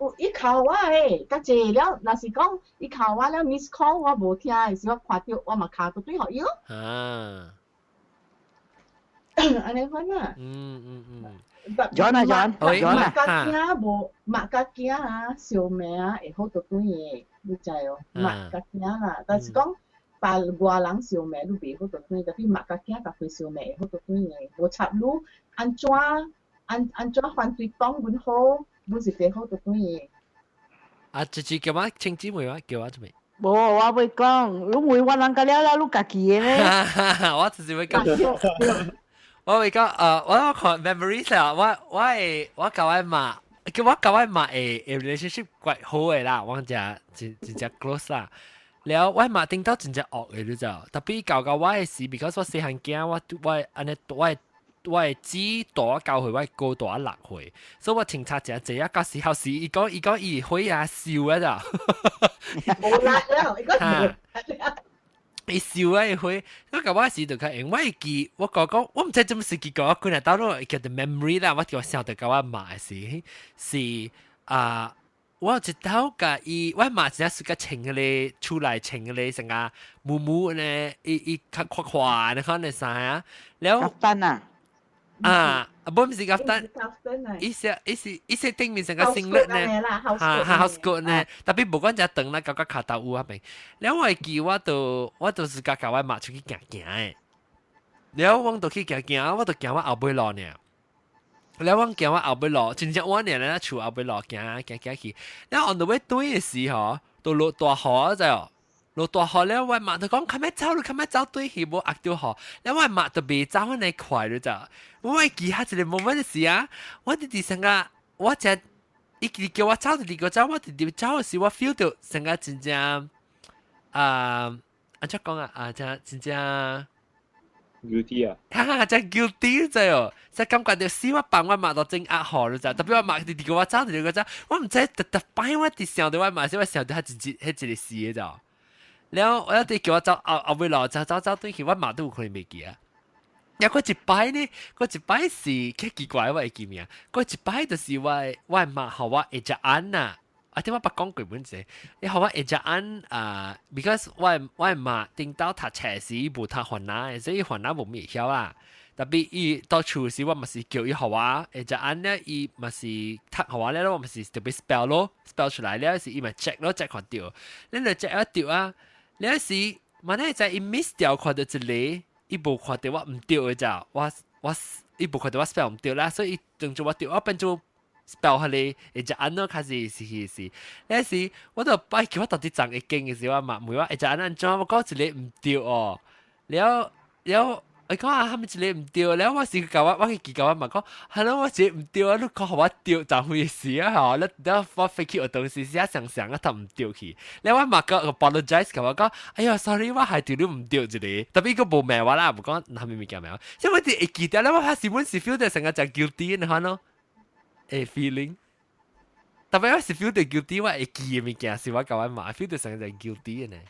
有伊靠我的，較濟了，若是講伊靠我了，miss call 我無聽的時，我看著我嘛敲倒轉予伊咯。按呢款啊。John 啊 John， John 啊。媽佮囝無，媽佮囝啊，相罵啊，會好倒轉的，你知哦？媽佮囝啦，但是講別外人相罵你袂好倒轉，特別媽佮囝逐歲相罵會好倒轉的，無插你按怎按怎反對黨阮好，阮是袂好倒轉的。啊，這這叫我請姊妹啊，叫我做咩？無，我欲講，你問我人個了了，你家己的咧。我就是會講。我會講，我看 memories 啦，我佮我媽，叫我佮我媽的 relationship 怪好的啦，我真真真正 close 啦。了我媽頂到真正惡的，你知道？特別教教我的時，because 我細漢囝，我按呢我姊大我9歲，我哥大我6歲，所以我清查誠濟啊。到時候時，伊講伊會啊笑啊咋？無力了，伊講無力了。伊笑啊，伊會，我甲我時就較用，我會記，我講講，我毋知怎麼是記講，我幾日到咯，會記得 memory 啦，我叫我想著共我媽的時，是啊，我有一頭共伊，我媽真正是較穿彼个厝內穿彼个成個毛毛呢，伊較闊闊你看那衫啊，了。 Kaftan 啊。啊，無毋是 kaftan，伊是頂面成個 singlet 呢，哈哈 house coat 呢，特別無管遮長啦，到到跤頭有啊邊。了我會記我就是共共我媽出去行行的，了我就去行行，我就行我後尾路呢。了我行我後尾路，真正我呢咧厝後尾路行行行去，了 on the way 轉的時候，就落大雨知無？落大雨了，我媽就講較慢走，你較慢走對去無壓著雨，了我媽就袂走按呢快你知？我會記下一個 moment 的時啊，我直直成個我只伊直叫我走，直直叫走，我直直走的時，我 feel 到成個真正啊，按怎講啊？啊，真真正 guilty 啊！哈哈，真 guilty 知哦，真感覺到死我幫我媽都真壓雨你知？特別我媽直直叫我走，直直叫我走，我毋知特特擺我直想到我媽，是我想到彼一日彼一個時的知？了我一直叫我走後後尾路走走走轉去，我媽都有可能袂記啊。也過一擺呢，過一擺是較奇怪，我會記名。過一擺就是我媽予我 ejaan 啊，啊，點我捌講過本者，你予我 ejaan 啊，because 我媽頂到讀冊時無讀番仔的，所以番仔無咩會曉啦。特別伊到厝時，我嘛是叫伊予我 ejaan 咧，伊嘛是讀予我咧，我嘛是特別 spell 咯，spell 出來了是伊嘛 check 咯，check 看著，你就 check 一著啊，了時，嘛呢在伊 miss 掉看著一个。伊無看著我毋對的咋，我伊無看著我 spell 毋對啦，所以伊當做我對，我變做 spell 彼个 ejaan 咯，較是是是是，那時我就擺叫我到底長一間的時，我嘛問我 ejaan 按怎，我講一个毋對哦，了了。伊講啊，蝦米一個毋對，了我是共我，我去記共我嘛講，係咯，我一個毋對啊，你講予我對，怎回事啊？吼，你了我飛去學東西，寫想想啊，讀毋對去。了我嘛閣 apologize 共我講，哎呀，sorry，我害著你毋對一個，特別閣無罵我啦，無講蝦米物件罵我，所以我直會記得了，我拍時本是 feel 到成個誠 guilty，你看咯，會 feeling。特別我是 feel 到 guilty，我會記的物件是我共我媽 feel 到成個誠 guilty 的呢。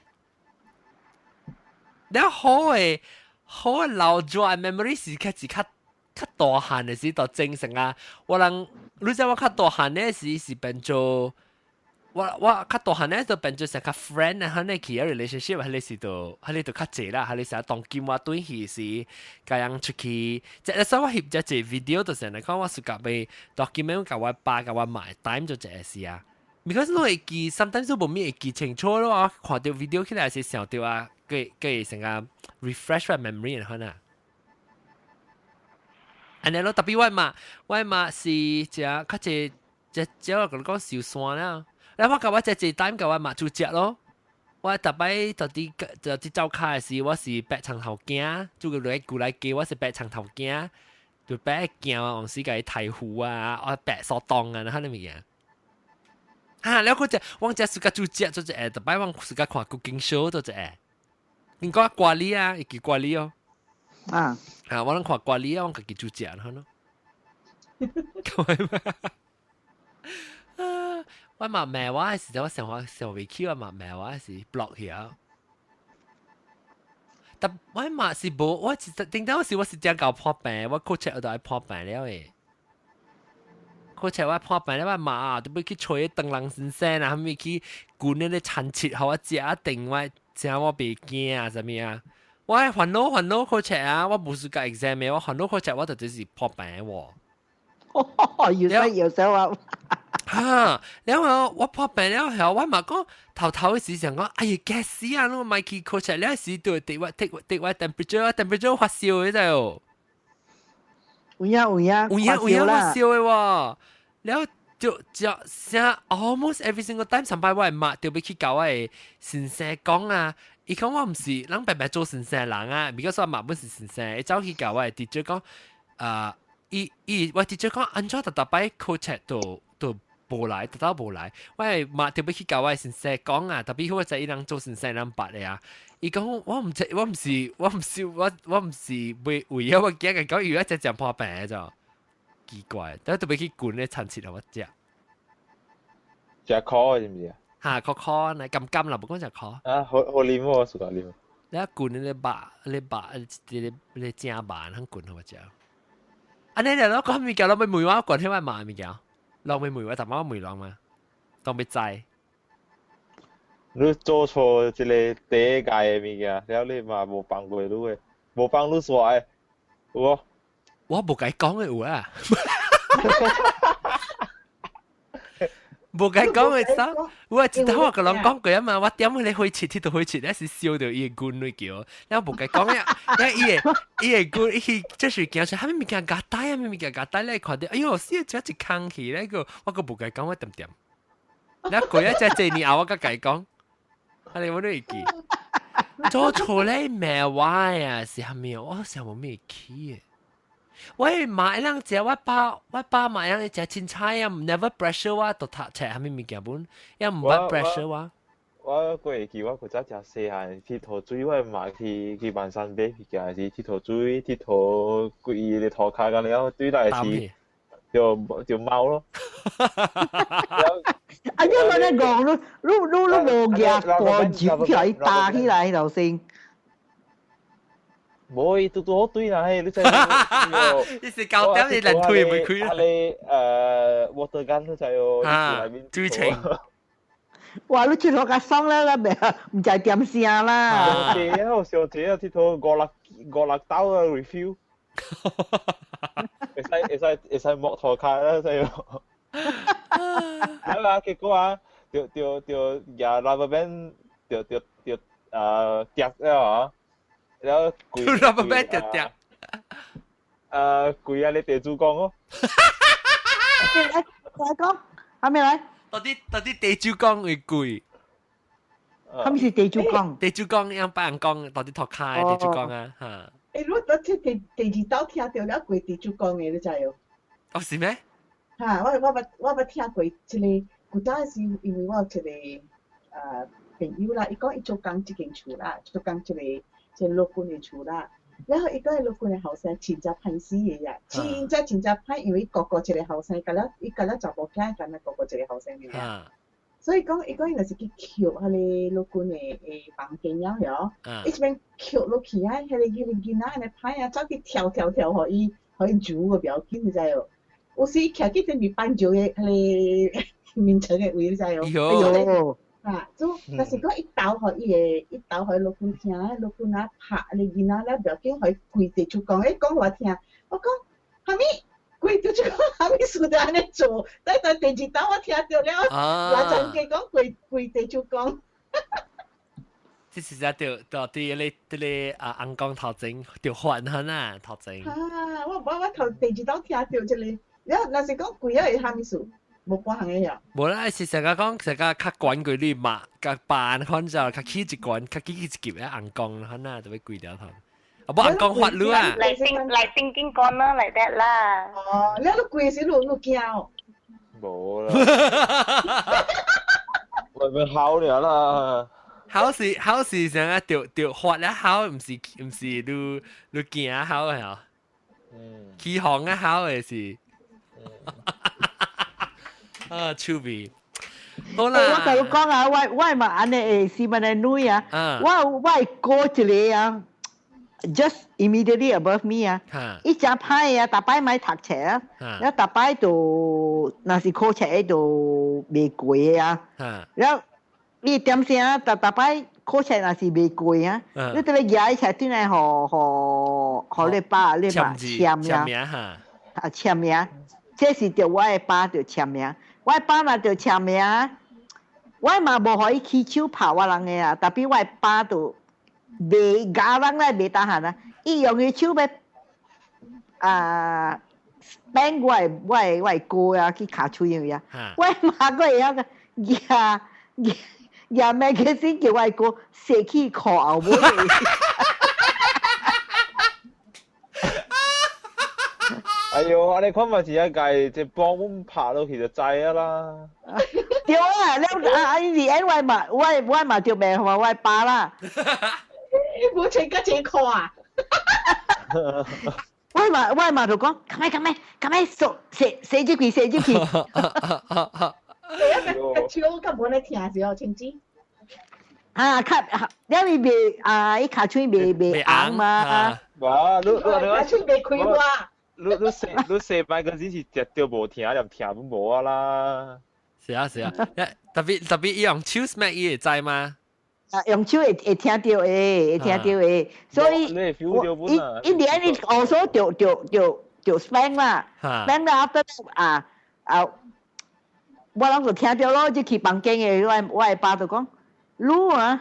了好的。好留住 memory 是較是較較大漢的時，就精神啊！我人你知我較大漢的時是變做我較大漢咧就變做成較 friend 啊，彼個去 relationship，彼個是就彼個就較濟啦，彼個成當今我轉去時，共人出去，即係所以我翕這個 video 就是來講，我是共欲 document 共我爸共我媽 time 就這個事啊。because 你會記，sometimes 都無咩會記清楚咯，我看著 video 起來是想著啊，閣閣會成個 refresh 我 memory 可能。按呢咯，特別我媽，我媽是食較濟，只只我共你講壽山啦。然後我共我這濟 time 共我媽煮食咯。我逐擺到佇就佇灶跤的時，我是白葱頭羹，煮個落舊來雞，我是白葱頭羹，就白羹啊，往時共伊刣糊啊，我白蘇凍啊，那彼物件。嚇，了嗰隻我只自家煮食做隻會，特擺我自家看 cooking show 做隻會。你講瓜哩啊，會記瓜哩哦。啊，啊，我攏看瓜哩啊，我家己煮食好咯。啊，我嘛罵我時陣，我想我想袂起，我嘛罵我是 block 起啊。但我嘛是無，我其實頂當時我是真𠢕破病，我考冊我都愛破病了誒。考冊我破病了，我嘛都欲去揣唐人先生啊，啥物去滾那個田七，予我食定我食我袂驚啊，啥物啊？我愛煩惱煩惱考冊啊，我無暑假 exam 的，我煩惱考冊我就就是破病喎。要使要使話。哈，然後我破病了後，我嘛講頭頭時想講，哎呀，驚死啊！我莫去考冊了時，就滴我滴滴我 temperature 發燒的就。有影有影，有影有影發燒的喎。了就就啥 almost every single time 上擺我的媽就欲去共我的先生講啊，伊講我毋是，人白白做先生人啊，because 我媽本是先生，伊走去共我的 teacher 講，啊，伊伊我 teacher 講按怎逐逐擺考冊都都無來，逐逐無來，我的媽就欲去共我的先生講啊，特別我知伊人做先生人捌的啊，伊講我毋知，我毋是，我毋是，我我毋是為為咗我驚講，伊一隻講破病就奇怪，但特別去滾咧親切我食。食苦是毋是啊？嚇，苦苦呢，甘甘啦，無講食苦。啊，好好啉喎，暑假啉。你滾咧肉，咧肉，咧咧正肉，通滾予我食。按呢你講物件，攏欲問我關彼我媽物件，攏欲問我，逐擺我問人嘛，當欲知。你做錯一個第一屆的物件，了你嘛無幫過你的，無幫你煞的，有無？我無共伊講的有啊。無共伊講的啥？我一頭我共人講過啊嘛，我點彼個火漆，佚佗火漆，咧是燒著伊的軍來叫，了無共伊講呀，了伊的伊的軍，伊這是驚出，啥物物件夾帶啊，啥物物件夾帶咧，看著，哎喲，死這一空去咧個，我閣無共伊講，我點點。了過一隻這年後，我閣共伊講，啊你我都會記。做錯咧罵我啊，是啥物？我想無咩記的。我媽會當食，我爸我爸媽會當食凊彩啊，never pressure 我讀讀冊啥物物件本，也毋捌 pressure 我。我閣會記，我古早誠細漢𨑨迌水，我媽去去萬山買物件時，𨑨迌水，𨑨迌規个塗跤甲了，對來是就就貓咯。啊！因為你講，你你你你無夾大酒起來打起來頭先。無，伊拄拄好對啦，嘿，你知？你是9點你連推袂開。啊你water gun 你知哦？啊，水槍。哇！你佚佗較爽啦，啦，袂毋知點聲啦。小姐啊，小姐啊，佚佗五六五六兜啊 refill。會使會使會使摸塗跤啦，知無？啊，結果啊，就就就舉 rubber band，就就就跌了啊！然後跪 rubber band 跌跌。跪啊！你地主公哦。來講，還沒來？到底到底地主公會跪？啥物是地主公？地主公樣幫人講，到底塗跤地主公啊？嚇！欸，你我這第第二道聽著了跪地主公的，你知無？哦，是咩？哈，我我捌我捌聽過一個，古早時因為我有一個朋友啦，伊講伊做工這間厝啦，做工這個這個陸軍的厝啦，然後伊講伊陸軍的後生真正歹死的呀，真正真正歹，因為伊哥哥一個後生，甲了伊甲了查某囝，敢若哥哥一個後生爾。所以講，伊講伊若是去抾彼個陸軍的的房間了曉，伊這邊抾落去啊，彼個彼個囡仔按呢歹啊，走去跳跳跳，予伊予伊住個不要緊，你知無？有時徛去前面板石的彼個眠床的位，你知無？哎喲！啊，就但是講伊投予伊的，伊投予陸軍聽，陸軍啊拍彼個囡仔了，不要緊，予伊跪地就講，伊講予我聽，我講啥物？跪地就講啥物事都按呢做，等等第二道我聽著了，來陣加講跪跪地就講。這是只著著佇咧佇咧啊，尪公頭前著煩很啊，頭前。啊！我我我頭第二道聽著這個，了若是講跪啊會啥物事？無半項的呀。無啦，是成日講成日較懸過你嘛，較辦款就較起一懸，較起一級的尪公款啊，就欲跪掉頭。啊，無尪公罰你啊。來正來正經講啦，like that 啦。哦，了你跪時你你驚哦？無啦，我咪考了啦。考試考試成日著著發了考，毋是你行考的嗬？嗯。起航啊考的是。啊，趣味。好啦。我共你講啊，我嘛按呢會是問的女啊，我的哥一个啊，just immediately above me 啊，伊誠歹啊，逐擺莫讀冊啊，了逐擺就若是考冊就袂過的啊，了伊點聲逐逐擺考冊若是袂過啊，你佇咧舉冊轉來予予予你爸你媽簽名，啊簽名，這是著我的爸著簽名，我的爸若著簽名，我嘛無予伊起手拍我人的啊，tapi 我的爸就袂咬人咧，袂 tahan 啊！伊用伊手欲啊，spank 我的哥啊去尻喙啊！我媽閣會曉個舉舉舉 magazine 叫我的哥踅去褲後尾。哎喲，按呢款嘛是一屆這幫阮拍落去就知啊啦。對啊，了啊啊！伊是因為嘛，我嘛著罵我爸啦。你無穿甲這褲啊？我嘛就講，趕快趕快趕快掃洗洗入去洗入去。對啊，個手較無咧疼是哦，青子。啊，較了伊袂啊，伊尻喙袂紅嘛。哇，你你你尻喙袂開花。你你四擺嗰陣是絕對無疼，連疼都無啊啦。是啊是啊，特別特別伊用手 smack 伊會知嗎？啊，用手會聽著的，會聽著的，所以我伊伊連伊 also 就 spank 啦，spank 啦 after 啊啊，我攏就聽著咯，就去房間的，我的爸就講，你啊，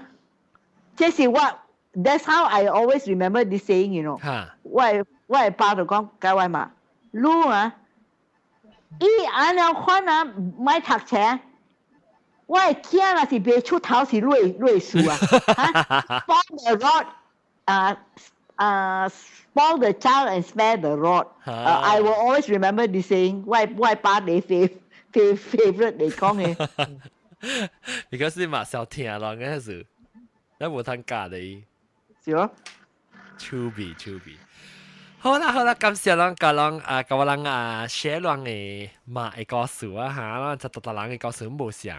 這是我，that's how I always remember this saying，you know，我的爸就講，共我嘛，你啊，伊按呢款啊，莫讀冊。我的囝若是袂出頭是你的事啊！哈，spare the rod，啊啊，spoil the child and spare the rod。I will always remember this saying 我爸的 favorite 來講的。 Because 你嘛少聽咯，嗰時，你無通教你。是咯。趣味趣味。好啦好啦，感謝咱甲咱啊，佮我人啊寫咱的媽的故事啊哈，咱就逐逐人的故事無相。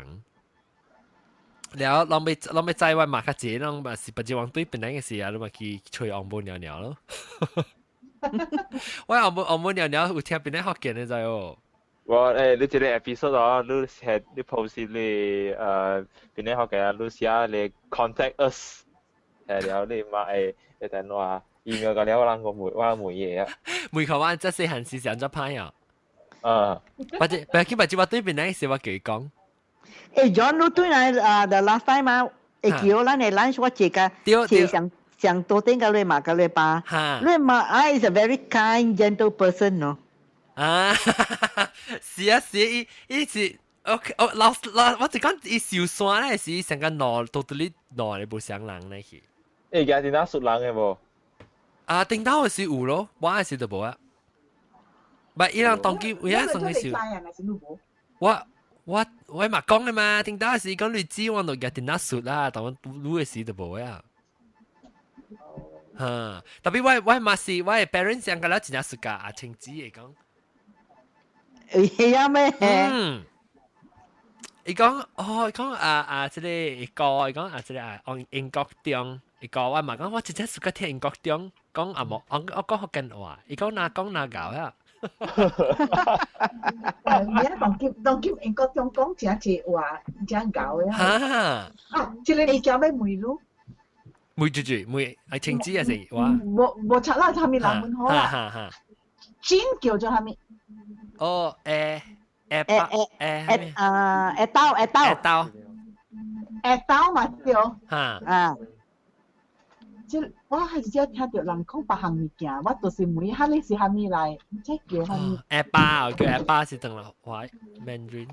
了，攏欲知我媽較濟，攏嘛是不知往對本來嘅事啊，你嘛去揣翁母娘娘咯。我翁母娘娘有聽檳城福建的知哦。我你這個 episode 哦，你寫你 post 你檳城福建啊，你寫你 contact us，了你嘛會等話 email 個了，我人個問我問嘢啊。問看我這細漢時按怎歹啊？啊。或者，不要緊，或者我對檳城時我叫伊講。欸，John，你對來啊，the last time 啊，會叫咱的 lunch 我坐甲坐上上桌頂共你媽佮你爸，你媽啊 is a very kind gentle person 喏。啊，是啊是啊，伊伊是 OK，哦老老我就講伊受山咧是成個挪到底你挪你無相人咧去。欸，家電腦熟人的無？啊，頂頭是有咯，我的時就無啊。唔，伊人當機有影上去時。我嘛講的嘛，頂頭時講你知我就舉電腦熟啦，但我擼的時就無啊。哈，tapi 我嘛是我的 parents 講個了真正熟噶，阿青子會講。會啊咩？嗯。伊講哦，伊講啊啊，這個歌，伊講啊，這個啊，按英國中，伊講我嘛講，我真正暑假聽英國中，講啊無，我講福建話，伊講哪講哪𠢕啊。你啊，當今英國中講誠濟話，誠𠢕的啊。啊，這個物件欲問你。問住住，問啊青子還是我？無無插啦，啥物人問好啦。煎叫做啥物？哦，欸欸啊，會斗會斗。會斗。會斗嘛對。哈。啊。這我還是只聽著人講別項物件，我就是問彼个是啥物來，這叫啥物？下巴，叫下巴是當啦，話 Mandarin。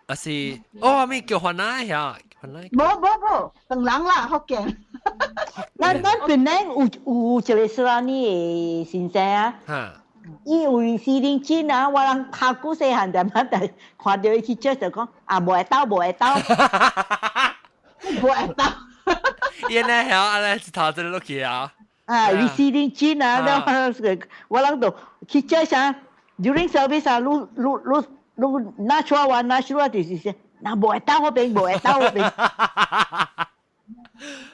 啊是，哦，咪叫番仔遐，番仔。無無無，唐人啦，福建。咱檳城有一個斯拉尼的先生啊。哈。伊有 receding chin 啊，我人較久細漢點啊，但看到伊去 church 就講啊，無會鬥，無會鬥，無會鬥。伊呢曉啊咧，一頭就落去啊。啊，receding chin 啊，我人就去 church 啊，during service 啊，你你你你拿出來拿出來就是說，那無會鬥嗰邊，無會鬥嗰邊。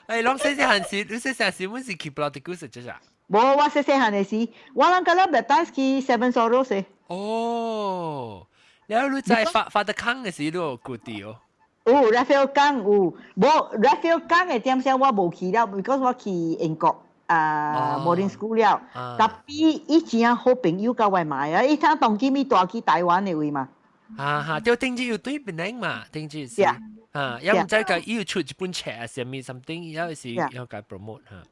誒，攏細細漢時，你細細時，阮是去布拉迪古食啫。無，我細細漢的時，我人個了 baptize 去 Seven Sorrows 的。哦，然後你在 Father 康的時，你有顧啲哦。有 Raphael 講有，無 Raphael 講的點聲我無去了，because 我去英國啊 boarding school 了。Tapi 伊真好朋友佮我買啊，伊聽當今伊帶去台灣的位嘛。哈哈，對，頂次有對檳城嘛，頂次是。啊，也毋知個伊有出一本冊啊，啥物 something，有時要共 promote 嚇。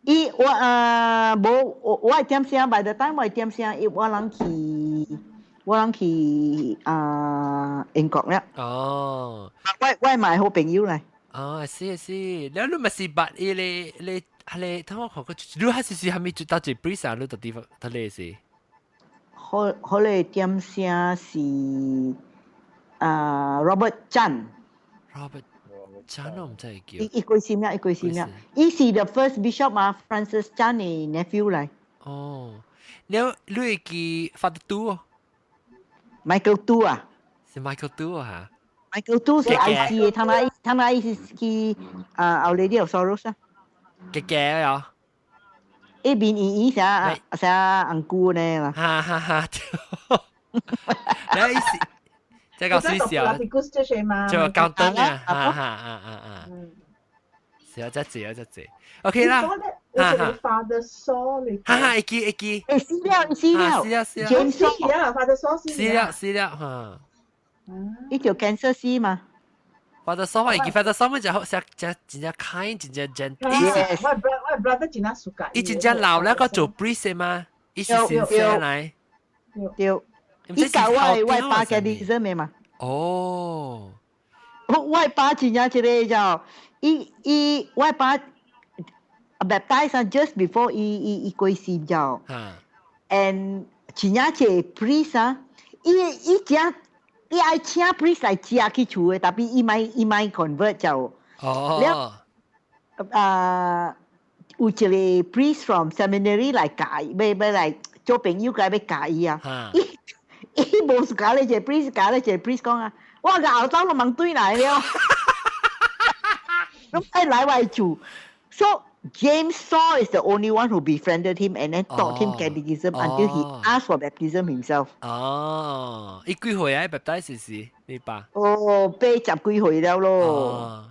伊我啊無我我點聲，by the time 我點聲，伊我人去我人去啊英國了。哦。我買好朋友來。哦，是是，你你咪是捌伊個你係你，等我看過，你還是是係咪就到這 priest 啊？你到地方，他咧是。好，好咧點聲是啊 Robert Chan。 Robert Chan 我毋知叫。伊伊幾時名？伊幾時名？伊是 the first bishop 嘛，Francis Chan 的 nephew 來。哦，你你會記 Father Tu 哦？Michael Tu 啊？是 Michael Tu 啊？ Michael Tu 是 IC 的，他們他們是去啊 Our Lady of Sorrows 啊。嘅嘅啊？一邊圓圓寫寫紅姑呢啦。哈哈哈！你意思？這個水小，就高登啊，哈哈啊啊啊！是啊，這濟啊，這濟。OK 啦，哈哈。Father Saw 你，哈哈，會記會記。誒，死了死了，死了死了。 James 死啊，Father Saw 死了死了哈。伊叫 cancer 死嘛？ Father Saw 會記，Father Saw 咪就好，食食真正 kind，真正 gentle。我 brother 我 brother 真正 suka。伊真正老了個做 priest 嘛？伊是先生來。對。伊教我我爸 catechism 的嘛。哦。我爸真正一個叫，伊伊我爸 baptize just before 伊伊伊過身叫。And 真正一個 priest 啊，伊伊真伊愛請 priest 來食去厝的，tapi 伊莫伊莫 convert 就。哦。了，啊，有一個 priest from seminary 來教，欲欲來做朋友，共欲教伊啊。伊伊無教咧，一個 priest 教咧，一個 priest 講啊，我個後走攏茫對來了，攏愛來我厝。So James Saw is the only one who befriended him and then taught him catechism until he asked for baptism himself. 哦，伊幾歲啊？baptize 時你爸？哦，八十幾歲了咯。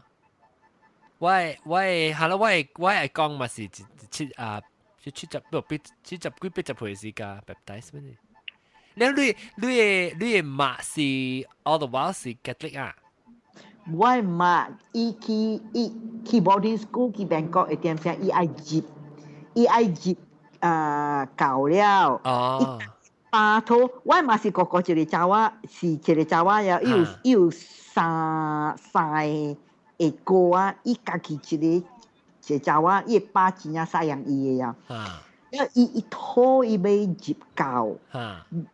我我係咯，我我係講嘛是七啊，七十不八七十幾八十歲時間 baptize 咩？你你你的你的媽是 all the while 是 Catholic 啊？我媽伊去伊去 boarding school 去 Bangkok 一點聲，伊愛入伊愛入啊教了。哦。巴托，我媽是哥哥一個查某，是一個查某呀，伊有伊有三三個哥啊，伊家己一個一個查某，伊的爸真正赡養伊的呀。因為伊伊討伊欲入教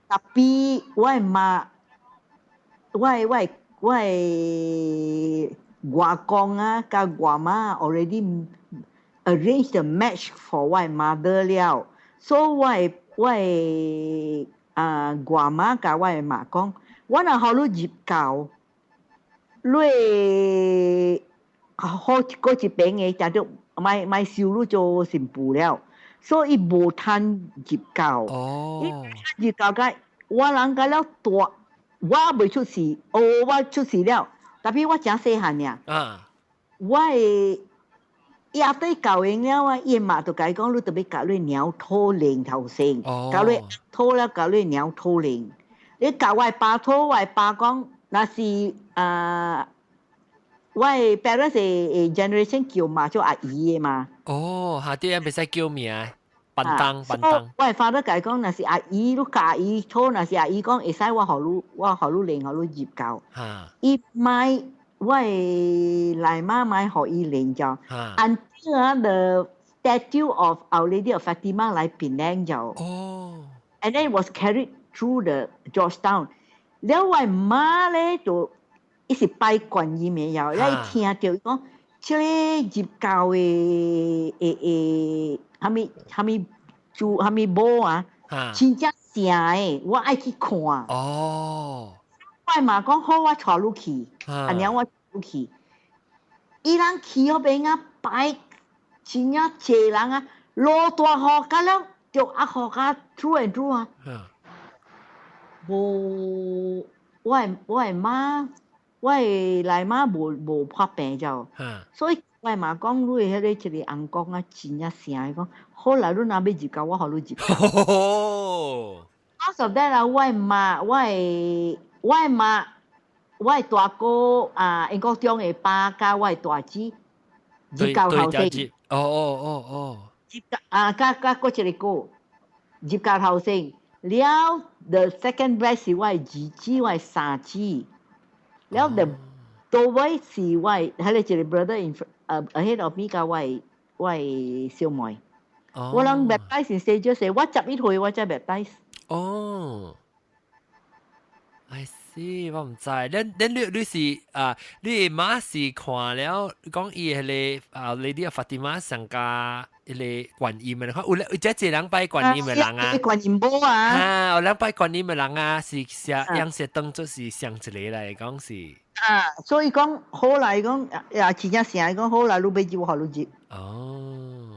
，tapi 我的媽，我的我的我的外公啊，佮外媽 already arrange the match for 我的 mother 了，所以我的我的啊外媽佮我的媽講，我若予你入教，你會好過一邊的，就著莫莫收你做新婦了。所以伊無通入教。哦。入教個，我人個了大，我未出世，哦，我出世了，tapi 我誠細漢爾。我的伊阿對教完了啊，伊媽就共伊講，你著欲共你娘討論頭先，共你討了共你娘討論。你共我爸討，我爸講，若是啊，我的 parents 的 generation 叫媽做阿姨的嘛。哦，下啲人袂使叫名，笨當笨當。我的 father 共伊講，若是阿姨，你共阿姨討，若是阿姨講會使，我予你，我予你認，予你入教。伊莫我的內媽莫予伊認就，until 啊 the statue of Our Lady of Fatima 來檳城就。哦。And then it was carried through the Georgetown。了我媽咧就伊是拜觀音的，了伊聽著伊講，這个入教的會會啥物啥物做啥物母啊，真正正的，我愛去看。哦，我媽講好，我帶你去，按呢我帶你去。伊人去彼邊啊拜，真正濟人啊，落大雨，甲了著啊雨甲煮and 煮啊。無，我的媽，我的內媽無破病就，所以我的媽講你的彼個一個翁公啊，真正誠，伊講好啦，你若欲入教，我予你入教。Because of that 啊，我的媽，我的媽，我的大哥啊，英國中的爸佮我的大姊入教頭先。入教啊，佮閣一個哥入教頭先。了，the second batch 是我的二姊，我的三姊。了，the 倒尾是我的，彼個一個 brother in ahead of me 佮我的小妹。我人 baptize in stages，我11歲我才 baptize。哦，I see，我毋知。恁你是啊？你媽是看了講伊彼個啊，Lady of Fatima 上加彼個觀音的，看有有這濟人拜觀音的人啊。觀音母啊。啊，有人拜觀音的人啊，是寫樣式當作是上一個來講是。啊，所以講後來講也真正誠講好來，你欲入，我予你入。哦。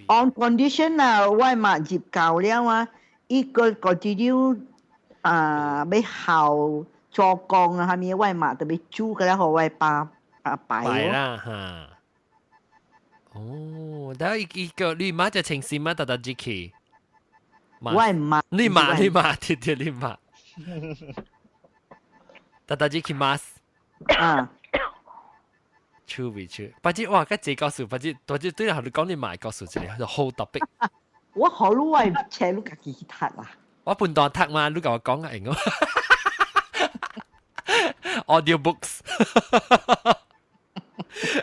On condition 啊，我嘛入教了啊，伊個 continue 啊，欲孝做工啊，啥物我嘛特別煮個了，予我爸啊拜。拜啦哈。哦，但伊伊個你媽就清心嘛，特特入去。我媽。你媽你媽，對對你媽。特特入去 mass。啊。趣味趣，不知哇，佮這故事，不知或者對人你講你買故事一個，好特別。我好你我請你家己去讀啦。我半段讀嘛，你共我講啊，用 audio books。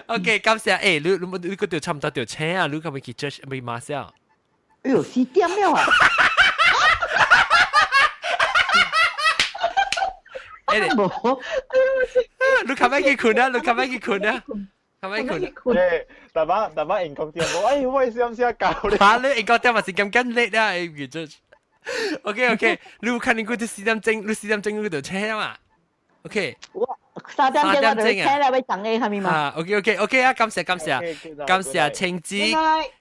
OK，感謝。欸，你你你閣著差毋多著車啊，你可欲去 church 欲 mass 啊？哎喲，4點了啊！欸，無，你較欲去睏啊？你較欲去睏啊？較欲去睏。欸，大把大把英國店，我哎，我是毋是教你？哈，你英國店嘛是咁緊叻啊？欸，叫做 OK OK，你有看見過這4點鐘，你4點鐘你就車嘛？OK。我3點鐘我就車啦，欲等你係咪嘛？啊，OK OK OK 啊，感謝感謝，感謝青子，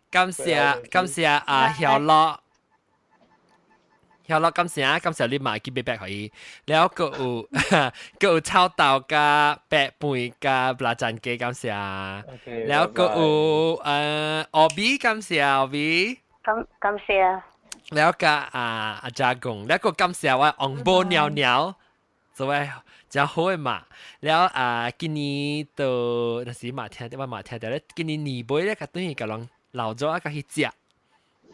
感謝感謝啊曉樂。曉樂感謝啊，感謝你買幾百可以，了閣有閣有臭豆佮白飯佮蜊仔雞感謝，了閣有奧比感謝奧比，感謝。了佮啊阿家公，了閣感謝我紅寶鳥鳥，做位真好的嘛，了啊今年都若是嘛聽著我嘛聽著咧，今年年尾咧，佮等於共人老早啊，佮去食。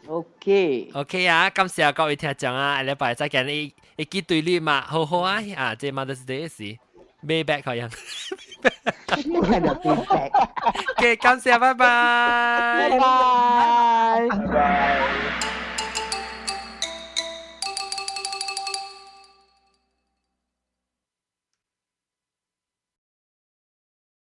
OK。 OK 啊，感謝各位聽眾啊，下禮拜再見。你會記對你嘛，好好啊，啊，這 Mother's Day 時買 bag 可以。OK，感謝，拜拜。拜拜。拜拜。